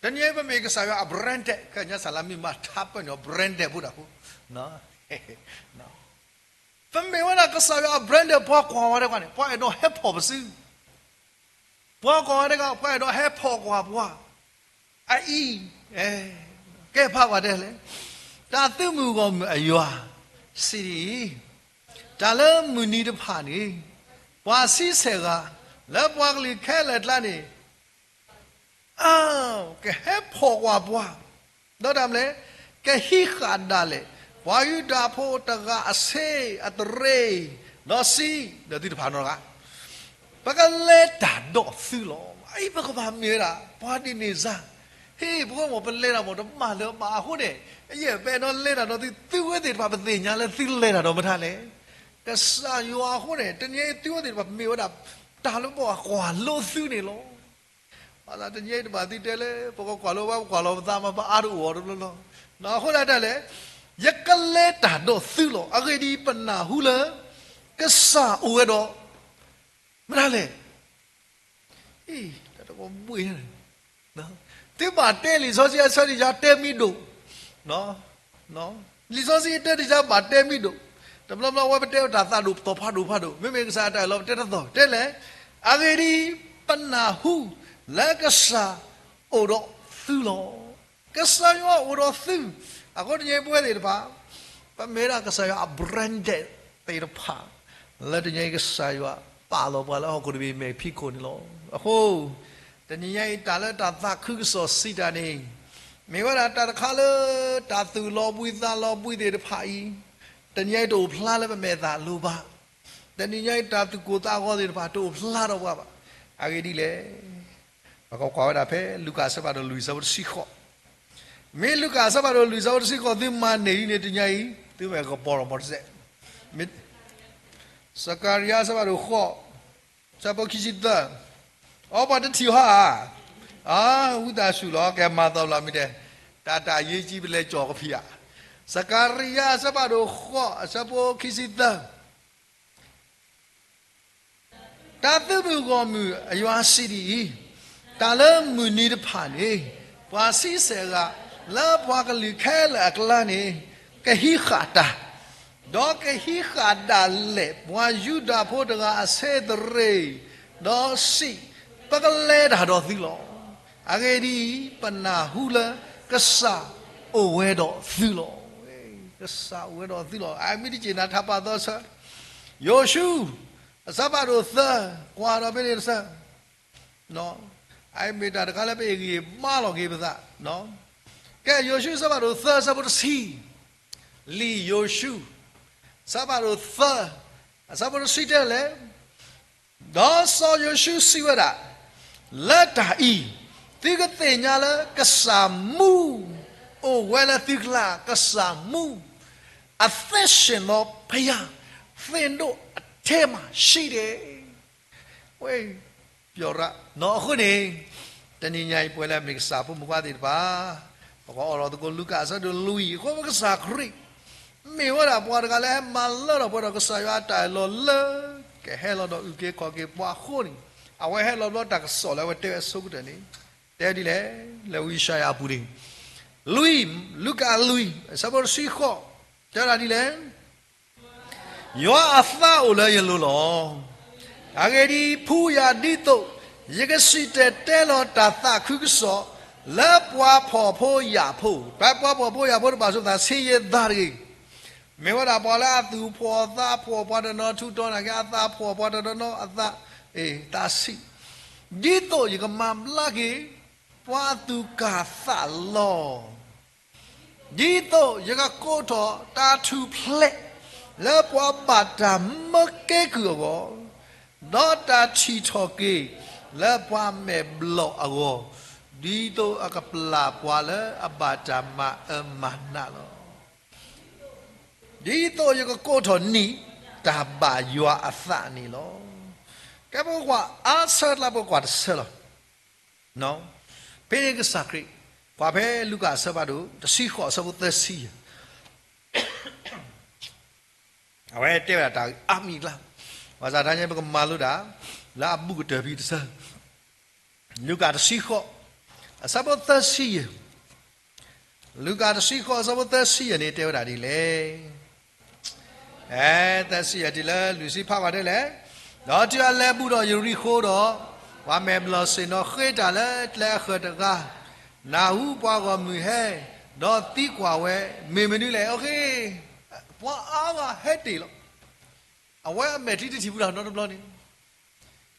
တနံၤအံၤပမ့ၢ်ကစၢ်ယွၤအ branded ကညါစၢ်လၢမ့ၢ်မၤထါပၢၢ်န့ၣ် branded ဖိဒၣ်ဖိ ပမ့ၢ်ဝဲဒၣ်ကစၢ်ယွၤအ branded ပှၤကွၢ်ဝဲဒၣ်ကွၢ်န့ၣ် ပှၤအဲၣ်ဒိးဟဲဖီၣ်ပစု, ပှၤကွၢ်ဝဲဒၣ်ကွၢ် ပှၤအဲၣ်ဒိးဟဲဖီၣ်ကွၢ်ပှၤ, အအံၤ, ကဲဖးကွၢ်တဲလဲၣ်, တၢ်သုးမုၢ်ဂီၢ်မုၢ်အယွၤ, စံးဒ်အံၤ, တၢ်လၢမုၢ်နံၤတဖၣ်န့ၣ်, ပှၤဆံဆဲၣ်ဂၤ, လၢပှၤကလုာ်ခဲလၢာ်အကျါန့ၣ် အါ, ကဟဲဖီၣ်ကွၢ်ပှၤ, ဒီးတၢ်မနုၤလဲၣ်, ကဟံးဃာ်ဒၣ်လဲာ် ပှၤယူဒၤဖိတဂၤအဆ့အတရ့, ဒီးစံး, ဒီးသုတဖၣ်နီတဂၤ, ပကလဲၤတၢ်ဒီးသုလီၤ. အအံၤပကဘၣ်မ့ၢ်ဝဲဒၣ် ပှၤဒ်န့ၣ်စၢ်, ဟ့ၣ် ပဝဲမ့ၢ်ပလဲၤတၢ်မ့ၢ်တမၤလၢၤဘၣ်အဃိန့ၣ်, ယဲၢ်ပအဲၣ်ဒိးလဲၤတၢ်ဒီးသု, သုဝဲသ့ၣ်တဖၣ်ပသ့ၣ်ညါလၢသုလဲၤတၢ်ဒီးမတၤလဲၣ်. ကစၢ်ယွၤအဃိန့ၣ် တနံၤအံၤသုဝဲသ့ၣ်တဖၣ်မ့ၢ်ဝဲဒၣ် တၢ်လၢပှၤကွၢ်လိသုန့ၣ်လီၤ. ဘၣ်ဆၣ်တနံၤအံၤတဘၣ်သုတဲလၢ ပကကွၢ်လိဘၣ် ပကွၢ်လီၤပသးမး ပအါတအိၣ်အီၤတဘျီလီၤ. အဃိဒၣ်တၢ်လဲၣ်, ယကလဲၤတၢ်ဒီးသုလီၤ. အဂ့ၢ်ဒ်အံၤ, ပနၢ်ဟူလၢ ကစၢ်အိၣ်ဝဲဒီး မတၤလဲၣ်. အံၤ တၢ်တဘှ့ၣ်ညါန့ၣ် သုဘၣ်တဲလံာ်စီဆှံအဆၢဒံးယၤတဲမံၤဒိၣ်, လံာ်စီဆှံတဲဒံးယၤဘၣ်တဲမံၤဒိၣ်, တဘျီဘျီဝဲပတဲတၢ်သးဒိၣ်သီၣ်ဖးဒိၣ်ဖးဒိၣ်, မ့မ့ၢ်ကစၢ်ယွၤတၢ်အၢၣ်လီၤပတဲတသီၣ်, တဲလဲၣ်, အဂ့ၢ်ဒ်အံၤ, ပနၢ်ဟူလၢကစၢ်အိၣ်ဒီးသုလီၤ. ကစၢ်ယွၤအိၣ်ဒီးသု, အဃိတနံၤအံၤပဝဲသ့ၣ်တဖၣ် ပမ့ၢ်ဒၣ်ကစၢ်ယွၤအ branded သ့ၣ်တဖၣ်, လၢတနံၤအံၤကစၢ်ယွၤပာ်လီၤပှၤလၢဟီၣ်ခိၣ်တဘ့ၣ်မဲာ်ဖံးခိၣ်န့ၣ်လီၤ. အဃိ တနံၤညါအံၤတၢ်လၢတၢ်သးခုကစီၣ်စံးတၢ်န့ၣ်, မ့ၢ်ဝဲဒၣ်တၢ်တခါလၢ တၢ်သူၣ်လီၤဘှံးသးလီၤဘှံးသ့ၣ်တဖၣ်အံၤ, တနံၤညါအံၤတအိၣ်ဖျါလၢပမဲာ်သၣ်လိၤဘၣ်, တနံၤညါအံၤတၢ်သူၣ်ကိၢ်သးဂီၤသ့ၣ်တဖၣ်တအိၣ်ဖျါထီၣ်ပှၤဘၣ်. အဂ့ၢ်ဒ်လဲၣ်. ပကကွၢ်ဝဲဒၣ်ဖဲလူၤကၣ်အဆၢဖးဒိၣ်လွံၢ်အဆၢဖိတဆံဃိး, မ့ၢ်လူၤကၣ်အဆၢဖးဒိၣ်လွံၢ်အဆၢဖိတဆံဃိး သုမၤန့ၢ်ဒ်န့ၣ်တနံၤညါအံၤ သုမ့ၢ်ကပီၤထီၣ်မီၤတစဲး, စကၤရယၤအဆၢဖးဒိၣ်ဃိး, အဆၢဖိခံဆံသၢ, အီ ပှၤတထံၣ်ဟီဧါ, အဝံသးစူၤလီၤ ကဲမၤသီလီၤမ့ၢ်တဲ, တၢ်တၢ်ယ့ကံပလဲၤကၠီၣ်ကဖံးဧါ, စကၤရံယၤ အဆၢဖးဒိၣ်ဃိး အဆၢဖိခံဆံသၢ တၢ်သုးမုၢ်ဂီၢ်မုၢ်အယွၤစံးဒ်အံၤ, တၢ်လၢမုၢ်နံၤတဖၣ်န့ၣ် ပှၤဆံဆဲးအဂၤ လၢပှၤကလုာ်ခဲလၢာ်အကျါန့ၣ် ကဟံးဃာ်တၢ်, ဒီးကဟံးဃာ်ဒၣ်လဲာ်ပှၤယူဒၤဖိတဂၤအဆ့သရ့ၤ, ဒီးစံး, ပကလဲၤတၢ်ဒီးသုလီၤ. အဂ့ၢ်ဒ်အံၤ, ပနၢ်ဟူလၢကစၢ်အိၣ်ဝဲဒီးသုလီၤ. ကစၢ်အိၣ်ဝဲဒီးသုလီၤ. အမ့ၢ်တက့ၢ်နၤထးပာ်သီဆၢ, ယိၤၡူ အဆၢဖးဒိၣ်သၢ ကွၢ်ဒီးဖဲန့ၣ်တဆၢ, အမ့ၢ်တၢ်တခါလၢပအ့ၣ်ဂံၢ်ဘါလီၤက့ၤပသး, ကဲယိၤၡူအဆၢဖးဒိၣ်သၢ အဆၢဖိတဆံ, လံာ်ယိၤၡူ အဆၢဖးဒိၣ်သၢ အဆၢဖိတဆံတဲလဲၣ်, ဒီးစီၤယိၤၡူစံးဝဲဒၣ်, လၢတၢ်အံၤ, သုကသ့ၣ်ညါလၢကစၢ်မူ အိၣ်ဝဲလၢသုကျါ, ကစၢ်မူ အသက်ရှင်သောဘုရား သင့်တို့အထဲမှာရှိတယ်. ဝဲ ပျီရၣ် အဃိန့ၣ်, တနံၤညါအံၤ ပဝဲလၢအမ့ၢ်ကစၢ်ဖိမုၣ်ဖိခွါသ့ၣ်တဖၣ်, ပကအိးထီၣ်သကိးလူၤကၣ်အဆၢဒိၣ်လွံၢ် အဃိပကစၢ်ခရံာ် မ့ၢ်ဝဲဒၣ်ပှၤတဂၤလၢဟဲမၤလၢထီၣ်ပှဲၤဒီးကစၢ်ယွၤအတၢ်အၢၣ်လီၤလၢ ကဟဲလီၤဒီးအုၣ်က့ၤခီၣ်က့ၤပှၤအဃိန့ၣ်, အဝဲဟဲလီၤဘျီတၢ်ကစီၣ်လၢအဝဲတဲဝဲအဆိကတၢၢ်န့ၣ်, တဲဒ်လဲၣ်, လၢဝံယၡါယၤအပူၤန့ၣ်, လွံၢ်, လူၤကၣ်လွံၢ် အဆၢဖိတဆံဃိး, တဲဝဲဒၣ်ဒ်လဲၣ်, ယွၤအသးအိၣ်လၢယလိၤလီၤ. အဂ့ၢ်ဒ်အံၤ, ဖှူယၤဒ်သိး ယကစံၣ်တဲၤတဲလီၤတၢ်သးခုကစီၣ် လၢပှၤဖှီၣ်ဖိယာ်ဖိ, ပှၤဖှီၣ်ဖိယာ်ဖိတဘၣ်ဆိသးဆ့ယဲၢ်သးတဂ့ၤ, မ့ၢ်ဝဲဒၣ်ပှၤလၢအသူၣ်ဖှီၣ်သးဖှီၣ် ပှၤတနီၤထူးတီၤနာ်က့ အသးဖှီၣ် ပှၤတနီၤအသး, အ့ သးဆံး, ဒ်သိးယကမၤဘျါက့ၤ ပှၤအသူၣ်ကၢ်သးလီၤ. ဒ်သိးယကကိးထီၣ်တၢ်ထူၣ်ဖျဲး လၢပှၤဘၣ်တၢ်မၢကဲကုၢ်အဂီၢ်, ဒီးတၢ်ထံၣ်ထီၣ်က့ၤ လၢပှၤမဲာ်ဘျီၣ်အဂီၢ်, ဒ်သိးအကပျၢ်ပှၤလၢအဘၣ်တၢ်မၤအၢမၤနးလီၤ. ဒ်သိးယကကိးထီၣ်နံၣ်တၢ်ဘၣ်ယွၤအသးန့ၣ်လီၤ. ကဲပကကွၢ်အါဆၢ တလၢပကကွၢ်တဆၢလီၤ. ဖဲန့ၣ်ကစၢ်ခရံာ်, ကွၢ်ဖဲလူၤကၣ်အဆၢဖးဒိၣ် တဆံဃိး အဆၢဖိသၢဆံယဲၢ်, အဝဲတဲဝဲဒၣ်တၢ်အါမံၤအကျါ, ဘၣ်ဆၣ်တနံၤညါပကမၤလိဒၣ် လၢအဘူးကတၢၢ်ဖဲတဆၢ, လူၤကၣ်တဆံဃိး အဆၢဖိသၢဆံယဲၢ်, လူၤကၣ်တဆံဃိး အဆၢဖိသၢဆံယဲၢ်န့ၣ် တဲဝဲဒၣ်ဒ်လဲၣ်. အဲ သၢဆံယဲၢ်တုၤလၢလွံၢ်ဆံဖးကွၢ်တဲလဲၣ်, ဒီးတုၤအလဲၤဘူးဒီးယရံၣ်ဃိၤဒီး, ပှၤမဲာ်ဘျီၣ်ဆ့ၣ်နီၤဃ့တၢ်လၢကျဲအဃၢၤတဂၤ, နၢ်ဟူပှၤဂီၢ်မုၢ်ဟဲ, ဒီးသံကွၢ်ဝဲ, မ့ၢ်မနုၤလဲၣ်. ပှၤအါဂၤဟဲတ့ၢ်လီၤ. အဝဲအမဲာ်ချံတထံၣ်ဘူးတၢ်နီတဘျီန့ၣ်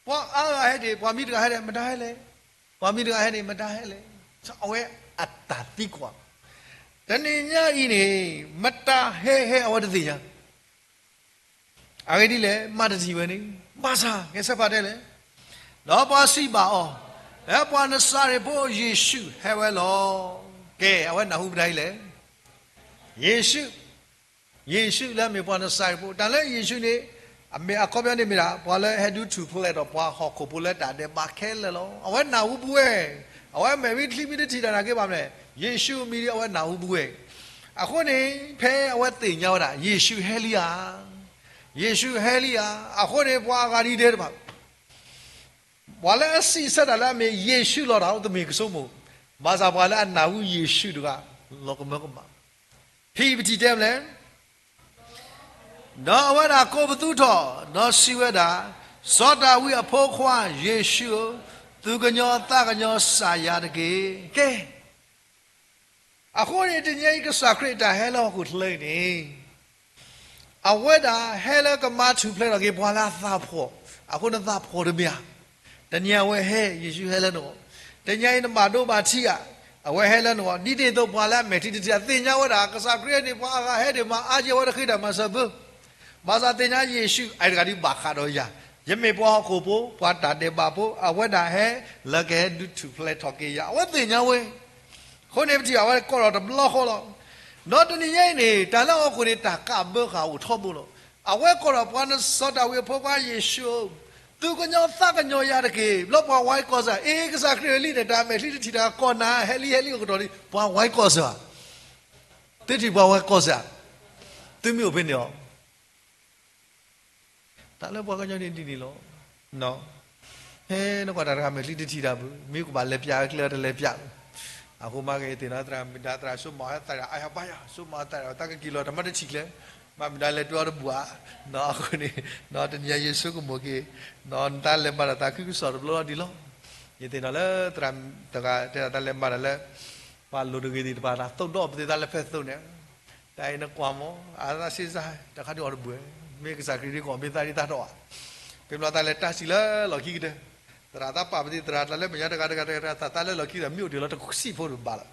ပှၤအါဂၤဟဲန့ၣ် ပှၤမံၤတဂၤဟဲန့ၣ် မတၤဟဲလဲၣ်, ပှၤမံၤတဂၤဟဲန့ၣ် မတၤဟဲလဲၣ်. အဝဲအတၢ်သံကွၢ်, တနံၤညါအံၤန့ၣ် မတၤဟဲဟဲအဝဲတသ့ၣ်ညါ, အဂ့ၢ်ဒ်လဲၣ် မၤတထံၣ်ဝဲန့ၣ်, ဘၣ်ဆၣ် ကဲဆၢဖးတဲလဲၣ်, ဒီးပှၤစံးဘၣ်အီၤ, လၢပှၤနစၤရ့းဖိယ့ၣ်ၡူးဟဲဝဲလီၤ. ကဲ အဝဲနၢ်ဟူမတၤအံၤလဲၣ်, ယ့ၣ်ၡူး ယ့ၣ်ၡူးလၢအမ့ၢ်ပှၤနစၤရ့းဖိ, တၢ်လၢယ့ၣ်ၡူးန့ၣ်, အမ့ၢ်အခီပညီန့ၣ်မ့ၢ်ဒၣ် ပှၤလၢဟဲဒုးထူၣ်ဖျဲးဒီးပှၤဟီၣ်ခိၣ်ဖိလၢတၢ်ဒဲးဘးခဲလၢာ်လီၤ. အဝဲနၢ်ဟူဘူးဝဲ, အဝဲမဲာ်ဝံချံမံတထံၣ်တၢ်နာ်က့ဘၣ်မလဲၣ်, ယ့ၣ်ၡူးအမံၤဒ်အဝဲနၢ်ဟူဘူးဝဲ. အဃိန့ၣ် ဖဲအဝဲသ့ၣ်ညါဝဲဒၣ် ယ့ၣ်ၡူးဟဲလံဧါ, ယ့ၣ်ၡူးဟဲလံဧါ, အဃိန့ၣ် ပှၤအဂၤဒ်တဲတဖၣ် ပှၤလၢအစံးဆၢတၢ်လၢအမ့ၢ်ယ့ၣ်ၡူးလီၤတၢ်အိၣ်တမ့ၢ်ကဆိကမိၣ်, ဘၣ်ဆၣ်ပှၤလၢအနၢ်ဟူယ့ၣ်ၡူးတဂၤ လီၤကမၢကမၣ်. ဖံပထံၣ်တဲမလဲၣ်, ဒီးအဝဲဒၣ်ကိးပသူထီၣ်, ဒီးစံးဝဲဒၣ်, စီၤဒၤဝံးအဖိခွါယ့ၣ်ၡူးဧၢ, သူၣ်ကညီၤသးကညီၤစၢ်ယၤတက့ၢ်. ကဲ အဃိန့ၣ် တနံၤအံၤကစၢ်ခရံာ်အတၢ်ဟဲလၢဟီၣ်ခိၣ်ချၢအံၤန့ၣ်, အဝဲဒၣ်ဟဲလၢကမၤထူၣ်ဖျဲးထီၣ်က့ၤပှၤလၢအသးဖှီၣ်, အဃိနသးဖှီၣ်တမ့ၢ်ဧါ. တနံၤအံၤအဝဲဟဲ, ယ့ၣ်ၡူးဟဲလၢနဂီၢ်, တနံၤအံၤနဘၣ်ဒိဘၣ်ထံးဧါ, အဝဲဟဲလၢနဂီၢ်, ဒ်န့ၣ်အသိးပှၤလၢအမဲာ်ထံတထံၣ် အသ့ၣ်ညါဝဲဒၣ် ကစၢ်ခရံာ်န့ၣ် ပှၤအဂၤဟဲဒံးမၤအါက့ၤဝဲတဃ့တၢ်မၤစၢၤဘၢ ဘၣ်ဆၣ်သ့ၣ်ညါယ့ၣ်ၡူး အတဂၤဒုးဘၣ်ဃးဒီးယၤ, ယမ့ၢ်ပှၤဟီၣ်ခိၣ်ဖိ, ပှၤတၢ်ဒဲးဘးဖိ, အဝဲဒၣ်ဟဲလၢကဟဲဒုးထူၣ်ဖျဲးထီၣ်က့ၤယၤ, အဝဲသ့ၣ်ညါဝဲ. အဃိန့ၣ်ပထံၣ်ဘၣ်ဝဲကိးထီၣ်တဘျီဃီလီၤ. ဒီးတနံၤညါအံၤန့ၣ် တၢ်လၢဟီၣ်ခိၣ်န့ၣ် တၢ်ကးဘၢဃာ်အိၣ်ထီဘိလီၤ. အဝဲကိးထီၣ်ပှၤနစီၤဒၤဝံးအဖိခွါယ့ၣ်ၡူးဧၢ, သူၣ်ကညီၤသးကညီၤယၤတက့ၢ်. ဘျီပှၤဝဲကီၢ်စၢ်, အ့ ကစၢ်ခရံာ်ဝဲလံန့ၣ် တၢ်မဲာ်ချံတထံၣ်တၢ်ကီၢ်နၤ ဟဲလံဟဲလံအိၣ်ကတီၢ်လံ ပှၤဝဲကီၢ်စၢ်ဧါ. သုထံၣ်ပှၤဝဲကီၢ်စၢ်, သုမ့ၢ်အိၣ်ဖဲန့ၣ်အီၤ တၢ်လၢပှၤကညီန့ၣ်ဒ်န့ၣ်လီၤ. ဟဲနကွၢ်တၢ်တခါမဲာ်ချံတထံၣ်တၢ်ဘၣ်, မ့ၢ်ကဘၣ်လဲၤပျးဝဲကျဲ တလဲၤပျး. အဃိမ့ၢ်ဂ့ၤသ့ၣ်နီၣ် သရၣ်မုၣ်ဒါသရၣ်စိမၤသရၣ်အါယၤဘၣ်ယၤ စိမၤသရၣ်တၢ်ကက့ၤလီၤ တၢ်မ့ၢ်တထံၣ်ကျဲ, မ့ၢ်မုၣ်ဒါလဲၤတွဲအီၤတဘူၣ်ဧါ. အဃိန့ၣ် တနံၤအံၤယဆိကမိၣ်က့ၤ နတၢ်လဲၤမၤတၢ်သးခုကစီၣ်တဘျီလီၤဒ်လီၤ. ယသ့ၣ်နီၣ်လၢသရၣ်တဂၤတဲဒၣ်တၢ်လဲၤမၤတၢ်လၢ ပှၤလိၤတဂ့ၤသ့ၣ်တဖၣ် တၢ်သိၣ်ဒီးပသ့ၣ်တၢ်လၢဖဲသိးန့ၣ် တၢ်အံၤနကွၢ်မး အသးစ့စါ တၢ်ခါဒုးအီၤတဘၣ်, မ့ၢ်ကစၢ်ခရံာ်ဒ်ကီး မ့ၢ်သးဒ်သးထီၣ်ဧါ. ဖဲဘျီသးလဲၤတၢ်စံးလၢလီၢ်ခံကတၢၢ်, သရၣ်သးပာ်ပသ့ၣ်သရၣ်တၢ်လၢမဲာ်ညါတဂၤတဂၤတဂၤ သးသးလၢလီၢ်ခံဒီး မ့ၢ်အိၣ်တ့ၢ်လီၤတဆံးဖိတဘၣ်လီၤ.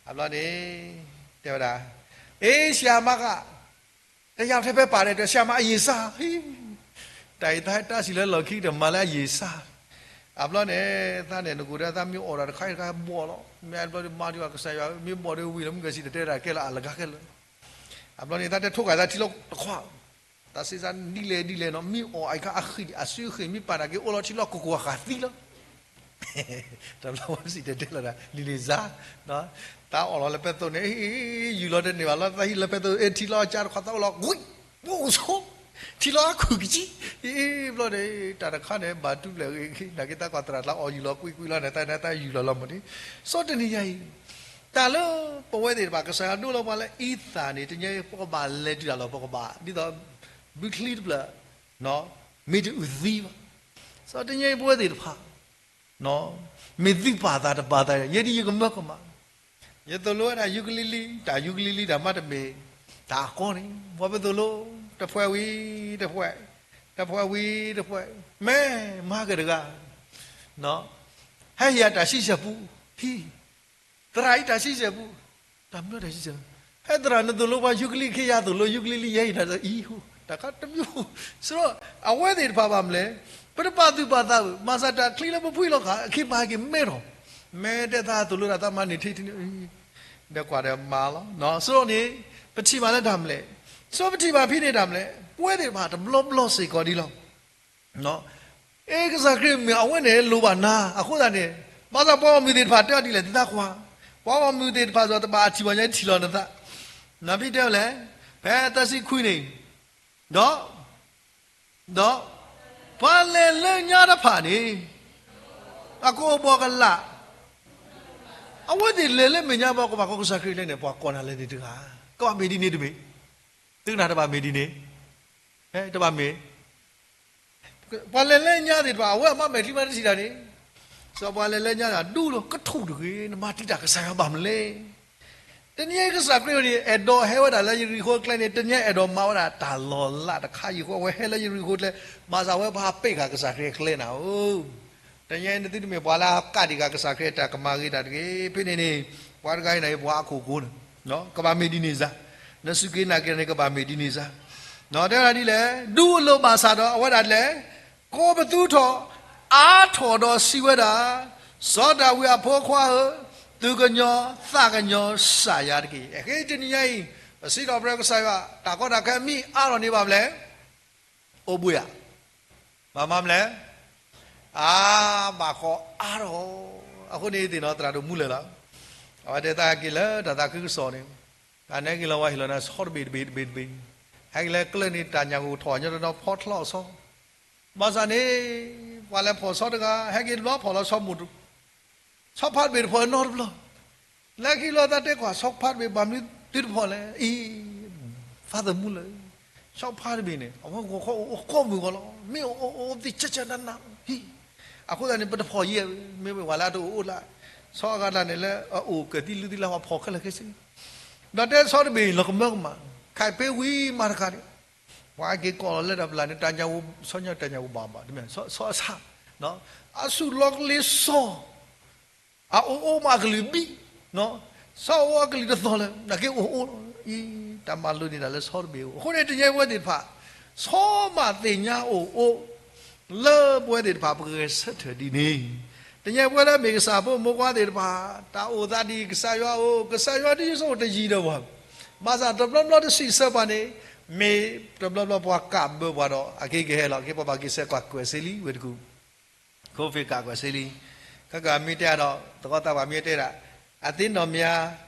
အဘျီန့ၣ် တဲဝဲဒၣ်, အ့ ဆရာမက တရားထဲပဲပါတယ် ဆရာမအရင်စား ဟံ တၢ်အံၤသးဟဲတၢ်စံးလၢလီၢ်ခံကတၢၢ် မၤလၢအရင်စား. အဘျီန့ၣ် သးန့ၣ် နကိၢ်ဒီးသးမ့ၢ်အိၣ်ဒီးတခါအံၤတခါဘီၣ်လီၤ, မ့ၢ်အဘျီဒီးမၤဒံးဘၣ်ကစၢ်ယွၤ မ့ၢ်ဘီၣ်ဒီးဝံၤလီၤ မုၢ်ကစံၣ်တဲၤတဲတၢ်ကဲလၢအလၢကါခဲလၢာ်. အဘျီန့ၣ် သးတဲထိၣ်ဃာ်သးထံလီၤတခွါ, သးစ့စါဒ်လဲၣ်ဒ်လဲၣ်နီၤ မ့ၢ်အီၣ်အံၤခါအဃံ အစုဃ့ၢ်မ့ၢ်ပာ်တၢ်က့ၤအိၣ်လီၤထံလီၤ ကိၢ်ကိၢ်ဃာ်ဃာ်သံလီၤ. တဘျီဝဲစံၣ်တဲၤတဲလီၤဒၣ် လံၤလံၤစါ, တၢ်အီၣ်လီၤလၢပဲသိးန့ၣ် ယူၢ်လီၤတန့ၢ်ဘၣ်လီၤ သးဟံၣ်လၢပဲသိး အ့ ထံလီၤကၠါတခွါသးအိၣ်လီၤ ကွံာ် ပအိၣ်ဆိ ထံလီၤအခိၣ်ကစံ အ့ ဘျီန့ၣ် တၢ်တခါန့ၣ် ဘၣ်တူၢ်ဖျဲးဂ့ၤဂ့ၤ နာ်က့သးကွၢ်သရၣ်တၢ်အီၣ်ယူၢ်လီၤကွံာ်ကွံာ်လီၤန့ၣ် သးန့ၣ်တၢ်ယူၢ်လီၤလီၤမးန့ၣ်, စီၤတနံၤညါအံၤ တၢ်လၢပဝဲသ့ၣ်တဖၣ် ကစၢ်ယွၤဒိလီၤပှၤလၢအံသၣ်န့ၣ် တနံၤအံၤ ပကဘၣ်လဲၤတုၤတၢ်လီၤ ပကဘၣ် ဒ်သိး ဘုချံတဖျၢၣ် မ့ၢ်တအုၣ်သံဘၣ်. စီၤတနံၤအံၤပဝဲသ့ၣ်တဖၣ် မ့ၢ်သုပာ်သးတပာ်သး ယဲဒ်ယကမၢကမၣ်, ယသိၣ်လိဝဲဒၣ်ယူကလံလံ တၢ်ယူကလံလံတၢ်မ့တမ့ၢ် တၢ်အကီန့ၣ် ပှၤပသိၣ်လိ တဖှဲးဝံၤတဖှဲး တဖှဲးဝံၤတဖှဲး မ့ၢ်မၤက့ၤတဂၤ ဟဲဟ့ၣ်ယၤတၢ်ဆံဆဲၣ်ပူ ဟံ သရၣ်အံၤတၢ်ဆံဆဲၣ်ပူ, တၢ်မနုၤတၢ်ဆံဆဲၣ်, ဖဲသရၣ်နသိၣ်လိပှၤယူကလံ ခ့ယၤသိၣ်လိယူကလံလံ ယဲအံၤတၢ်အံၤဟူ တၢ်ခါတမံၤ, စရီ အဝဲသ့ၣ်တဖၣ်ဘၣ်မနုၤလဲၣ်, ပတပာ်သူၣ်ပာ်သးဘၣ် မၤစၢ်တၢ်ချံလၢပဖှံလီၤခါ အခ့မၤက့ၤမဲထီၣ်, မ့ၢ်တဲသးသိၣ်လိတၢ်သးမၤန့ၢ်ထံထံန့ၣ် ဒီးကွၢ်ဒီးမၤလီၤ, စရီန့ၣ် ပထံၣ်ဘၣ်လၢတၢ်မနုၤလဲၣ်, စရီပထံၣ်ဘၣ်ဖဲန့ၣ်တၢ်မနုၤလဲၣ်, ပဝဲသ့ၣ်တဖၣ်တဘျီဘျီစ့ၢ်ကီးဒ်လီၤ အ့ ကစၢ်ခရံာ်မ့ၢ်အဝဲန့ၣ်လိၣ်ဘၣ်နၤ အဃိသတးန့ၣ် ဘၣ်ဆၣ်ပှၤဂီၢ်မုၢ်သ့ၣ်တဖၣ်တဲအီၤဒ်လဲၣ် သုသးကွၢ်, ပှၤဂီၢ်မုၢ်သ့ၣ်တဖၣ်စ့ၢ်တဘၣ်အထံၣ်ဘၣ်ညါထံၣ်လီၤနသး, နဖံတဲဝဲလဲၣ်, ဖဲသၢဆံခွံန့ၣ်, ဒီး, ဒီး, ပှၤလဲၤလၢညါတဖၣ်န့ၣ်, အကအိၣ်ဘှီၣ်ကလာ်, အဝဲသ့ၣ်လဲၤလၢမဲာ်ညါဘၣ်ကဘၣ်ကီးကစၢ်ခရံာ်လဲၣ်န့ၣ် ပှၤကိးနၤလဲၣ်န့ၣ်တဂၤ, ကဘၣ်မ့ၢ်ဒ်န့ၣ်တမ့ၢ်, သုကနၣ်တဘၣ်မ့ၢ်ဒ်န့ၣ်, တဘၣ်မ့ၢ် ပှၤလဲၤလၢညါသ့ၣ်တဖၣ် အဝဲအမ့ၢ်မဲာ်ချံမ့ၢ်တထံၣ်တၢ်န့ၣ်, စီၤပှၤလဲၤလၢညါဒူၣ်လီၤ ကထူၣ်တဂ့ၤ နမၤတံာ်တာ်ကစၢ်ယွၤဘၣ်မနုၤလဲၣ်. တနံၤအံၤကစၢ်ခရံာ်န့ၣ် အဲၣ်ဒိးဟဲဝဲဒၣ်လၢယရံၣ်ဃိကျဲန့ၣ် တနံၤအံၤအဲၣ်ဒိးမၤဝဲဒၣ်တၢ်လီၤလးတခါ ယံၤဃိဝဲဟဲလၢယရံၣ်ဃိကျဲ, ဘၣ်ဆၣ်ဝဲပှၤပ့ၢ်ဃာ်ကစၢ်ခရံာ်အကျဲနၤဧၢ တနံၤအံၤနသုတမ့ၢ်ပှၤလၢအကးဒံးဃာ်ကစၢ်ခရံာ် တၢ်ကမၤဂ့ၤတၢ်တဂ့ၤ ဖဲန့ၣ်န့ၣ်, ပှၤတဂၤအံၤန့ၣ် ပှၤအခိၣ်ကိးန့ၣ်, ကဘၣ်မ့ၢ်ဒ်န့ၣ်စ့ၢ်, နစူၢ်က့ၤနာ်က့ၤန့ၣ် ကဘၣ်မ့ၢ်ဒ်န့ၣ်စ့ၢ်, တဲဝဲဒၣ်ဒ်လဲၣ်, ဒူအလိၤဘၣ်ဆၣ်ဒီး အဝဲဒၣ်ဒ်လဲၣ်, ကိးပသူထီၣ်, အါထီၣ်ဒီးစံးဝဲဒၣ်, စီၤဒၤဝံးအဖိခွါဧၢ, သူၣ်ကညီၤသးကညီၤစၢ်ယၤတက့ၢ်. အဃိတနံၤညါအံၤ, ပစံးထီၣ်ပတြၢၤကစၢ်ယွၤ, တၢ်ကီတၢ်ခဲမ့ၢ်အါထီၣ်န့ၣ်ဘၣ်မနုၤလဲၣ် အိၣ်ဘှံးဧါ, ဘၣ်မၤမနုၤလဲၣ်, အါဘၣ်ဃီအါထီၣ်, အဃိန့ၣ်သ့ၣ်နီၣ် သရၣ်ဒိၣ်မူလၢာ်လီၤ. အဝဲတဲသးက့ၤလၢတၢ်သးခုကစီၣ်န့ၣ်, တၢ်နဲက့ၤလီၤဝဲဟ့ၣ်လီၤနၤဆီတဘ့ၣ်တဘ့ၣ်တဘ့ၣ်တဘ့ၣ်, ဟဲက့ၤလၢကျဲန့ၣ် တၢ်ညၣ်ဂိၢ်ထီၣ်ညီတနီၤဖီထီၣ်ဆီ ဘၣ်ဆၣ်န့ၣ်, ပှၤလဲၤဖီၣ်ဆီတဂၤ ဟဲက့ၤတဘျီဖီၣ်လီၤဆီမိၢ်, ဆီဖါတဘ့ၣ်တဖီၣ်နီတဘျီ, လဲၤခံလီၤသးတဲကွၢ်ဆီဖါတဘ့ၣ်ဘၣ်မနုၤသုတဖီၣ်လဲၣ်, အံၤ, ဖါသးမူလၢာ်, ဆီဖါတဘ့ၣ်န့ၣ် အဝဲဂီၤခီအိၣ်အိၣ်ကိးမုၢ်ဂီၤလီၤ, မ့ၢ်အိၣ်အိၣ်အိၣ်သ့ၣ်ကၢကၢနးနး, ဟံၣ်, အဃိသတးန့ၣ် ပတဖီၣ်ယဲၢ်, မ့ၢ်ဝဲပှၤလၢအတအိၣ်အိၣ်လၢ, ဆီအဂၤတၢ်န့ၣ်လၢအအိၣ်ကသံၣ်လုၢ်သံၣ်လၢ် ပှၤဖီၣ်ခဲလၢာ်ခဲဆ့, ဒီးတဲဆီတဘ့ၣ်လီၤကမၢကမၣ်, ခဲအံၤပ့ၤဝံၤမၤတခါန့ၣ် ပှၤဟဲက့ၤကိးလီၤလၢတၢ်ပလၢ်န့ၣ် တၢ်ညၣ်ဂိၢ် ဆီညၣ်တၢ်ညၣ်ဂိၢ်ဘၣ်ဘၣ် တမ့ၢ် ဆီအဆၣ်, အဆူၣ်လီၤကလ့ၤစီၤ, အအိၣ်အိၣ်မးအကလုၢ်ဘံၣ်, ဆီအိၣ်အကလုၢ်တသီၣ်လၢာ် နာ်က့အိၣ်အိၣ်လီၤ, အံၤ, တၢ်မၤလိန့ၢ်တၢ်လၢဆီတဘ့ၣ်အိၣ်, အဃိန့ၣ် တနံၤအံၤပဝဲသ့ၣ်တဖၣ်, ဆီမးသ့ၣ်ညါအိၣ်အိၣ် လၢပဝဲသ့ၣ်တဖၣ်ပဂဲၤဆၢထၢၣ်ဒ်န့ၣ်, တနံၤအံၤပဝဲလၢမ့ၢ်ကစၢ်ဖိမိၢ်ပှၢ်သ့ၣ်တဖၣ်, တၢ်အိၣ်သးဒ်ကစၢ်ယွၤအိၣ်, ကစၢ်ယွၤဒ်ယဆိကမိၣ်တယံၤဒီးပှၤ, ဘၣ်ဆၣ်တဘျီဘျီတစံးဆၢပှၤန့ၣ်, မ့ၢ်တဘျီဘျီပှၤကးဘၢပှၤဒီး အက့ၤကဟဲလီၤ က့ၤပှၤဘၣ်က့ၤဆဲးကွၢ်ကွဲးစ့လံ ဝ့ၢ်တကူၣ် ခိၣ်ဖ့းကးကွဲးစ့လံ, ခဲကမ့ၢ်တဲဒီး သကိးသးပှၢ်မ့ၢ်တဲဒၣ်, အသ့ၣ်နီၣ်မ့ၢ်ဧါ,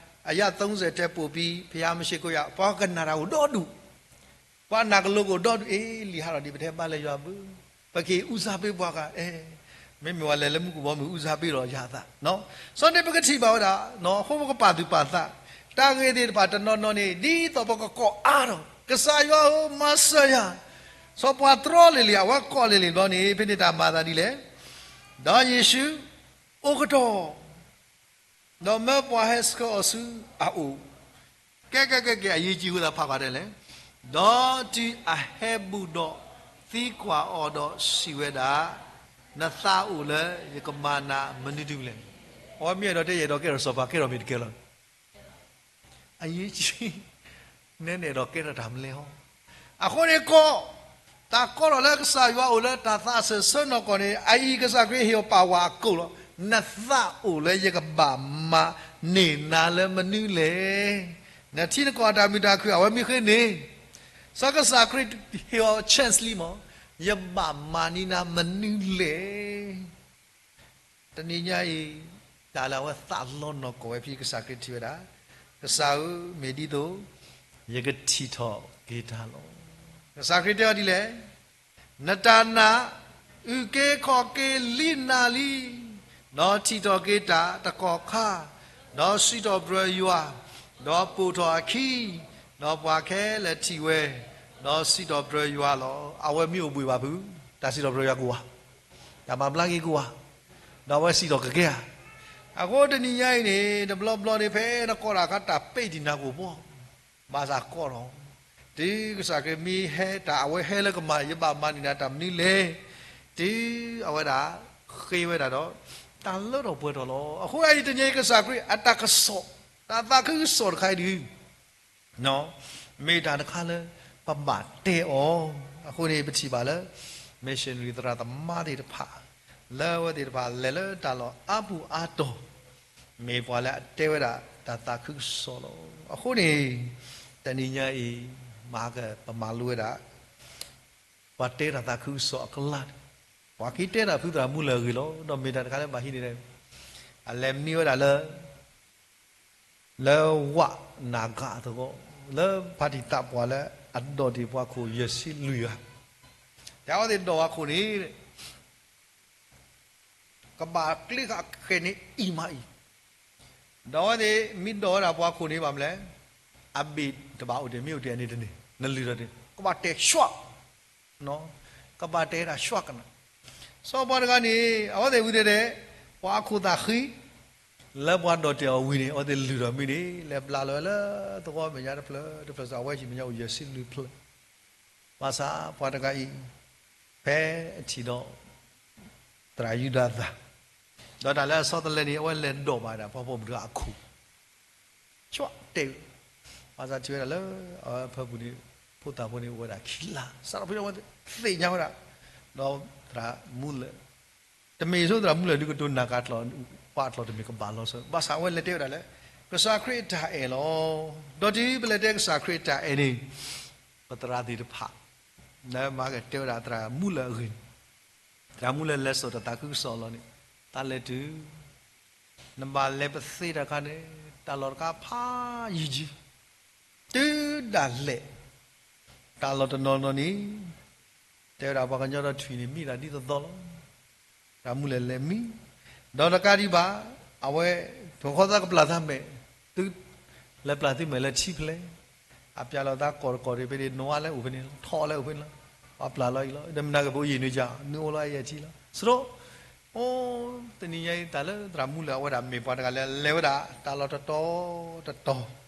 အယၣ်သုံးဆယ်ထဲပိုပြီး ဘုရားမရှိခိုးရာ ပှၤကနၣ်တၢ်အိၣ်ဒီဒူၣ်, ပှၤနာ်ကလိကအိၣ်ဒီဒူၣ်, အ့ လံာ်ဟးထီၣ်ဒံး ပတဟဲဘါလဲၤယွၤဘၢ, ပက့ၤအူစၢ်ပ့းပှၤဂၤ, အဲ မ့မ့ၢ်ဝဲလဲၤလၢမူကဘီမုၢ်အူစၢ်ပ့းလီၤယၤသး, စီၤန့ၣ်ပကထံၣ်ဘၣ်ဝဲဒၣ်, အဃိပကပာ်သူၣ်ပာ်သး, တၢ်ဂ့ၢ်သ့ၣ်တဖၣ်တနီၤနီၤန့ၣ် ဒ်သိးပကကိးအါထီၣ် ကစၢ်ယွၤဧၢ မၤစၢၤယၤ, စီၤပှၤတြီလံၤလံၤ အဝဲကိးလံၤလံၤဘျီန့ၣ် ဖဲန့ၣ်တၢ်မၤသးဒ်လဲၣ်, ဒီးယ့ၣ်ၡူးအိၣ်ကတီၢ် ဒီးမၢပှၤဟဲဆှၢအီၤဆူအအိၣ်, ကဲကဲကဲကဲ အရေးကြီး အဃိသတးဖးကွၢ်ဒ်လဲၣ်, ဒီးတုၤအဟဲဘူးဒီးသံကွၢ်အီၤဒီးစံးဝဲဒၣ်, နသးအိၣ်လၢယကမၤနၤမနုၤတမံၤလဲၣ်, အဝဲမ့ၢ်အဲၣ်ဒိးတဲ ယအဲၣ်ဒိးကဲထီၣ်စီၤပၤ ကဲထီၣ်မ့ၢ်တကဲလီၤ အရေးကြီး, နဲနအဲၣ်ဒိးကဲထီၣ်တၢ်မနုၤလဲၣ်ဟီ, အဃိန့ၣ်ကိး, တၢ်ကိးထီၣ်လၢကစၢ်ယွၤအိၣ်လၢတၢ်သးစၢၢ်ဆၢနီၢ်ကီၢ်န့ၣ် အအံၤကစၢ်ခရံာ်ဟ့ၣ်အီၤပာ်ဝဲအကိာ်လီၤ, နသးအိၣ်လၢယကဘၣ်မၤန့ၢ်နၤလၢမနုၤလဲၣ်, နထံနကီၢ်အတၢ်မုာ်တၢ်ခုၣ် အဝဲမ့ၢ်ဃ့န့ၣ်, စီၤကစၢ်ခရံာ်ဟ့ၣ်အီၤ chance လံမး, ယဘၣ်မၤန့ၢ်နၤမနုၤလဲၣ် တနံၤညါအံၤ, တၢ်လၢအဝဲသးလီနီၢ်ကီၢ်ဝဲဖဲကစၢ်ခရံာ်ထံၣ်ဝဲဒၣ်, ကစၢ်ဧၢ မ့ၢ်ဒ်သိး ယကထံၣ်ထီၣ်က့ၤတၢ်လီၤ. ကစၢ်ခရံာ်တဲအီၤဒ်လဲၣ်, နတၢ်နာ် အုၣ်က့ၤခီၣ်က့ၤလံနၤလံ, ဒီးထံၣ်ထီၣ်က့ၤတၢ်တကီၢ်ခါ, ဒီးစံးထီၣ်ပတြၢၤယွၤ, ဒီးပိာ်ထီၣ်အခံ, ဒီးပှၤခဲလၢာ်ထံၣ်ဝဲ, ဒီးစံးထီၣ်ပတြၢၤယွၤလီၤ. အဝဲမ့ၢ်အိၣ်ဘှံးဘၣ်ဖုး, တၢ်စံးထီၣ်ပတြၢၤယွၤကအိၣ်ဧါ တၢ်မၤဘျါက့ၤကအိၣ်ဧါ, ဒီးအဝဲစံးထီၣ်ကကဲဧါ. အဃိတနံၤညါအံၤန့ၣ် တဘျီဘျီန့ၣ် ဖဲနကိးတၢ်အခါ တၢ်ပဲာ်တံၢ်နၤကအိၣ်ဘှီ, ဘၣ်ဆၣ်ကိးထီၣ်, တုၤကစၢ်ခရံာ်မ့ၢ်ဟဲတၢ် အဝဲဟဲလၢကမၤ ယဘၣ်မၤန့ၢ်နၤတၢ်မနုၤလဲၣ်, တုၤအဝဲဒၣ်ဃ့ဝဲဒၣ်ဒီး တၢ်လၢထီၣ်ပှဲၤထီၣ်လီၤ. အဃိအံၤတနံၤအံၤ ကစၢ်ခရံာ်အတၢ်ကစီၣ်, တၢ်သးခုကစီၣ်တခါအံၤဒုး မ့ၢ်တၢ်တခါလၢ ပဘၣ်တဲအီၤ, အဃိန့ၣ် ပထံၣ်ဘၣ်လၢ missionary သရၣ်သမါသ့ၣ်တဖၣ်, လၢအဝဲသ့ၣ်တဖၣ်လဲၤလၢတၢ်လီၢ်အါပူၤအါတီၤ, မ့ၢ်ပှၤလၢအတဲဝဲဒၣ်တၢ်သးခုကစီၣ်လီၤ. အဃိန့ၣ် တနံၤညါအံၤ မၤကပမၤလိဝဲဒၣ် ပှၤတဲတၢ်သးခုကစီၣ်အကလး, ပှၤက့ၤတဲတၢ်ဖုသရၣ်မူလၢၢ်အဂ့ၢ်လီၤ. ဒီးမ့ၢ်တၢ်တခါလၢဘၣ်ဟံးန့ၢ် အလဲၤမံဝဲဒၣ်လၢ လၢဝးနၤဂၤအသဝီ, လၢဖါတံၢ်သးပှၢ်လၢအဒိးတ့ၢ်ပှၤခိၣ်ယဲၢ်ဆံလွံၢ်ဂၤ, တၢ်အဝဲသ့ၣ်ဒိးပှၤခိၣ်န့ၣ် ကဘၣ်ကျ့ဃာ်ဃဲၤန့ၣ်အံၤမးအံၤ, ဒီးအဝဲသ့ၣ်မ့ၢ်ဒိးဝဲဒၣ်ပှၤခိၣ်န့ၣ် ဘၣ်မနုၤလဲၣ်, အဘ့ၣ်တဘၣ်အိၣ်တ့ၢ် မ့ၢ်အိၣ်တ့ၢ်အန့ၣ်တန့ၢ်, နလုၢ်ထီၣ်တ့ၢ် ကဘၣ်တဲာ်ဆှး ကဘၣ်တဲာ်တၢ်ဆှးကနၣ်. စီၤပှၤတဂၤန့ၣ် အဝဲသ့ၣ်ဝံၤတဲဒဲး ပှၤအခိၣ်သးဃံ လၢပှၤဒိးတ့ၢ်အီၤဝံၤန့ၣ် အဝဲသ့ၣ်လုၢ်ထီၣ်မ့ၢ်န့ၣ် လဲၤပျၢ်လီၤဝဲလၢသဝီမဲာ်ညါတဖျၢၣ်တဖျၢၣ်စ့ၢ် အဝဲဟံၣ်မဲာ်ညါအိၣ်ယဲၢ်ဆံလွံၢ်ဖျၢၣ်, ဘၣ်ဆၣ်ပှၤတဂၤအံၤ ဖဲအထံၣ်ဒီး သရၣ်ယူဒၤသၢ်, ဒီးတၢ်လၢအဆီတလဲန့ၣ် အဝဲလဲၤဒိးဘၣ်ဒၣ်ပှၤပိာ်မုၣ်တဂၤအခိၣ် ဆှးတဲာ်, ဘၣ်ဆၣ်ထံၣ်ဝဲဒၣ်လၢအဝဲအဖၢပူၤန့ၣ် ဖိသၣ်ဖိန့ၣ်အိၣ်ဝဲဒၣ်ခံလါ, စးထီၣ်ဖဲန့ၣ်အဝဲသ့ၣ်ညါဝဲဒၣ်, ဒီးသရၣ်မူလၢၢ်, တမ့ၢ်ဆိသရၣ်မူလၢၢ်ဒုးကတိၤနၤကၤကျီၢ်, ပှၤအကျီၢ်တမ့ၢ်ကဘၣ်လီၤဆီ, ဘၣ်ဆၣ်အဝဲလဲၤတဲဝဲဒၣ်လၢ ကစၢ်ခရံာ်အတၢ်အဲၣ်လီၤ. ဒီးတုၤပလဲၤတဲကစၢ်ခရံာ်အတၢ်အဲၣ်န့ၣ် ပသရၣ်သ့ၣ်တဖၣ် လၢမၤကတဲဝဲဒၣ်သရၣ်မူလၢၢ်အဂ့ၢ်န့ၣ်, သရၣ်မူလၢၢ်လဲၤစိာ်တၢ်သးခုကစီၣ်အလီၢ်န့ၣ်, တၢ်လဲၤတုၤ နဘၣ်လဲၤပသ့တၢ်ခါန့ၣ် တၢ်လီၢ်တခါဖးယံာ်ယံာ်, တုၤဒၣ်လဲာ် တၢ်လီၢ်တနီၤနီၤန့ၣ် တဲဝဲဒၣ်ပှၤကညီဒီးထွံၣ်န့ၣ် မံတၢ်ဒ်သိးသိးလီၤ. သရၣ်မူလၢၢ်လဲၤမံ, ဒီးတကးဒံးဘၣ် အဝဲ ပခီသးကပျၢ်သးမဲာ်, သုလဲၤပျၢ်သုမဲာ်လၢထံဖဲလဲၣ်, အပျၢ်လီၤသးကီၢ်တကီၢ်ဒီး ဖဲန့ၣ် နွါလၢအိၣ်ဖဲန့ၣ်လီၤ, ထီၣ်လၢအိၣ်ဖဲန့ၣ်လီၤ, ပှၤပျၢ်လီၤအံၤလီၤ, ဒီးမနုၤကဘၣ်အိၣ်ယံာ်နုၤကၢ် နုၤအိၣ်လီၤအံၤအထံလီၤ. စရီ, အိ တနံၤညါအံၤ တၢ်လၢသရၣ်မူလၢၢ်အဝဲဒၣ်မ့ၢ်ပှၤတဂၤလၢလဲၤဝဲဒၣ် တၢ်လီၢ်တတီၤတတီၤ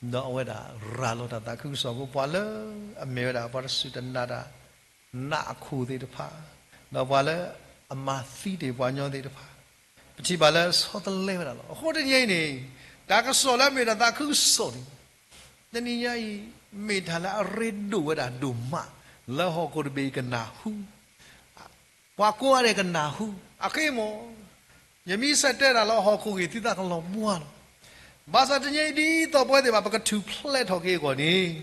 ဒီးအဝဲဒၣ်ရၤလီၤတၢ်သးခုကစီၣ်အဃိ ပှၤလၢအမ့ၢ်ဝဲဒၣ်ပှၤတစူၢ်တနာ်တၢ် နးအခိၣ်သ့ၣ်တဖၣ်, ဒီးပှၤလၢအမၤသံတ့ၢ်ပှၤကညီသ့ၣ်တဖၣ်, ပထံၣ်ဘၣ်လၢဆီတလဲဝဲဒၣ်လီၤ. အဃိတနံၤညါအံၤန့ၣ် တၢ်ကစီၣ်လၢအမ့ၢ်တၢ်သးခုကစီၣ်န့ၣ် တနံၤညါအံၤ မ့ၢ်တၢ်လၢအရ့ဒိၣ်ဝဲဒၣ်ဒိၣ်မး လၢဟီၣ်ခိၣ်တဘ့ၣ်အံၤကနၢ်ဟူ ပှၤကိးဂၤဒဲးကနၢ်ဟူ, အဃိမ့ၢ် ယမ့ၢ်ဆၢတဲာ်တၢ်လၢဟီၣ်ခိၣ်ဂ့ၢ် သုသးကလီၤဘှါလီၤ. ဘၣ်ဆၣ်တနံၤအံၤဒ်သိးပဝဲသ့ၣ်တဖၣ် ပကထူၣ်ဖျဲးထီၣ်က့ၤအဂီၢ်န့ၣ်,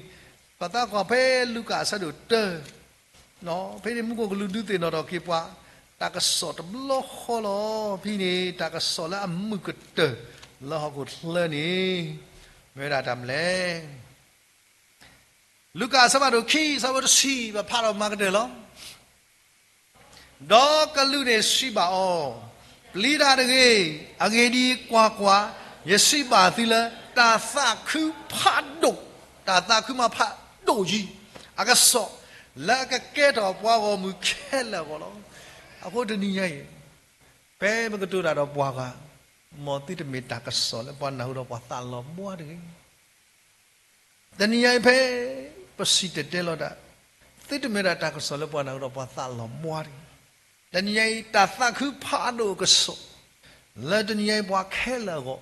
ပသးကွၢ်ဖဲလူၤကၣ်အဆၢဒိၣ်တၢ, ဖဲန့ၣ်မူခိၣ်ကလူးဒုးသ့ၣ်နီၣ်ထီၣ်က့ၤပှၤ တၢ်ကစီၣ်တဘျီဃီလီၤ. ဖဲန့ၣ် တၢ်ကစီၣ်လၢအမုာ်ကတၢၢ် လၢဟီၣ်ခိၣ်ချၢန့ၣ် မ့ၢ်ဝဲဒၣ်တၢ်မနုၤလဲၣ်. လူၤကၣ်အဆၢဖးဒိၣ်ခံ အဆၢဖိတဆံ ပဖးထီၣ်မၤကတၢၢ်လီၤ. ဒီးကလူးန့ၣ်စံးဘၣ်အီၤ, ပျံၤတၢ်တဂ့ၤ, အဂ့ၢ်ဒ်အံၤ, ကွၢ်ကွၢ်, ယစံးဘၣ်သုလၢ တၢ်သးခုဖးဒိၣ်, တၢ်သးခုမၤဖးဒိၣ်ယံၤ အကစီၣ် လၢအကကဲထီၣ်ပှၤဂီၢ်မုၢ်ခဲလၢာ်အဂီၢ်လီၤ. အဃိတနံၤညါအံၤ ဖဲပကတိၤတၢ်ဒီးပှၤဂၤ, မ်သုတမ့ၢ်တၢ်ကစီၣ်လၢပှၤနၢ်ဟူဒီးပှၤသးလီၤဘှါတဂ့ၤ. တနံၤညါအံၤဖဲ ပစံၣ်တဲၤတဲလီၤတၢ်, သုတမ့ၢ်ဒၣ်တၢ်ကစီၣ်လၢပှၤနၢ်ဟူဒီးပှၤသးလီၤဘှါတဂ့ၤ. တနံၤညါအံၤ တၢ်သးခုဖးဒိၣ်အကစီၣ် လၢတနံၤညါအံၤပှၤခဲလၢာ်အဂီၢ်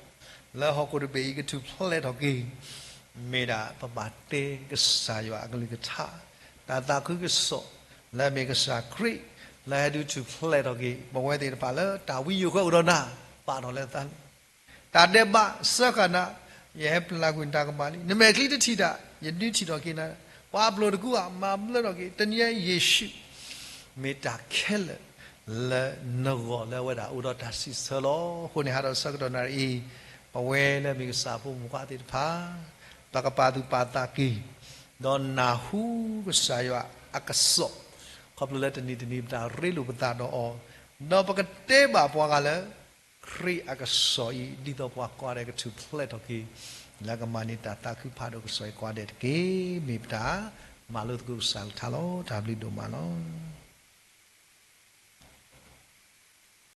လၢဟီၣ်ခိၣ်တဘ့ၣ်အံၤကထူၣ်ဖျဲးထီၣ်က့ၤ မ့ၢ်ဒၣ်ပဘၣ်တဲကစၢ်ယွၤအကလုၢ်ကထါ, တၢ်သးခုကစီၣ် လၢအမ့ၢ်ကစၢ်ခရံာ် လၢဟဲဒုးထူၣ်ဖျဲးထီၣ်က့ၤ ပဝဲသ့ၣ်တဖၣ်လၢတၢ်ဝံယိၤဃၢအိၣ်ဒီးနၤ ပာ်ထီၣ်လၢသးလံ. တၢ်ဒဲးဘးစၢဃာ်နၤ, ယဟဲပျၢ်ကွံာ်နတၢ်ကမၣ်လံ. နမဲာ်ချံတထံၣ်တၢ်, ယဒုးထံၣ်ထီၣ်က့ၤနၤ, ပှၤအပျိၢ်တကူအမၤဘျၢထီၣ်က့ၤ တနံၤညါအံၤယ့ၣ်ၡူး မ့ၢ်တၢ်ခဲလၢာ်လၢနဂီၢ်လၢအဝဲဒၣ်အိၣ်ဒီးတၢ်စံးဆၢလီၤ. အဃိန့ၣ် ဟးထီၣ်ဆၢကတီၢ်နၣ်ရံၣ်အံၤ ပဝဲလၢမ့ၢ်ကစၢ်အဖိမုၣ်ဖိခွါသ့ၣ်တဖၣ် ပကပာ်သူၣ်ပာ်သးက့ၤ ဒီးနၢ်ဟူကစၢ်ယွၤအကစီၣ် ခီဖျိလၢတနံၤတနံၤပတၢ်ရ့လိာ်ပသးဒီးအီၤ, ဒီးပကတဲဘၣ်ပှၤဂၤလၢ ခရံာ်အကစီၣ်အံၤ ဒ်သိးပှၤကိးဂၤဒဲးကထူၣ်ဖျဲးထီၣ်က့ၤ လၢကမၤန့ၢ်တၢ်သးခုဖးဒိၣ်ကစီၣ်အံၤကိးဂၤဒဲးတက့ၢ်. မ့ၢ်ပတၢ်မၤလိသကိးကစၢ်ကလုၢ်ကထါလီၤ. တၢ်ဘျုးဒိၣ်မးလီၤ.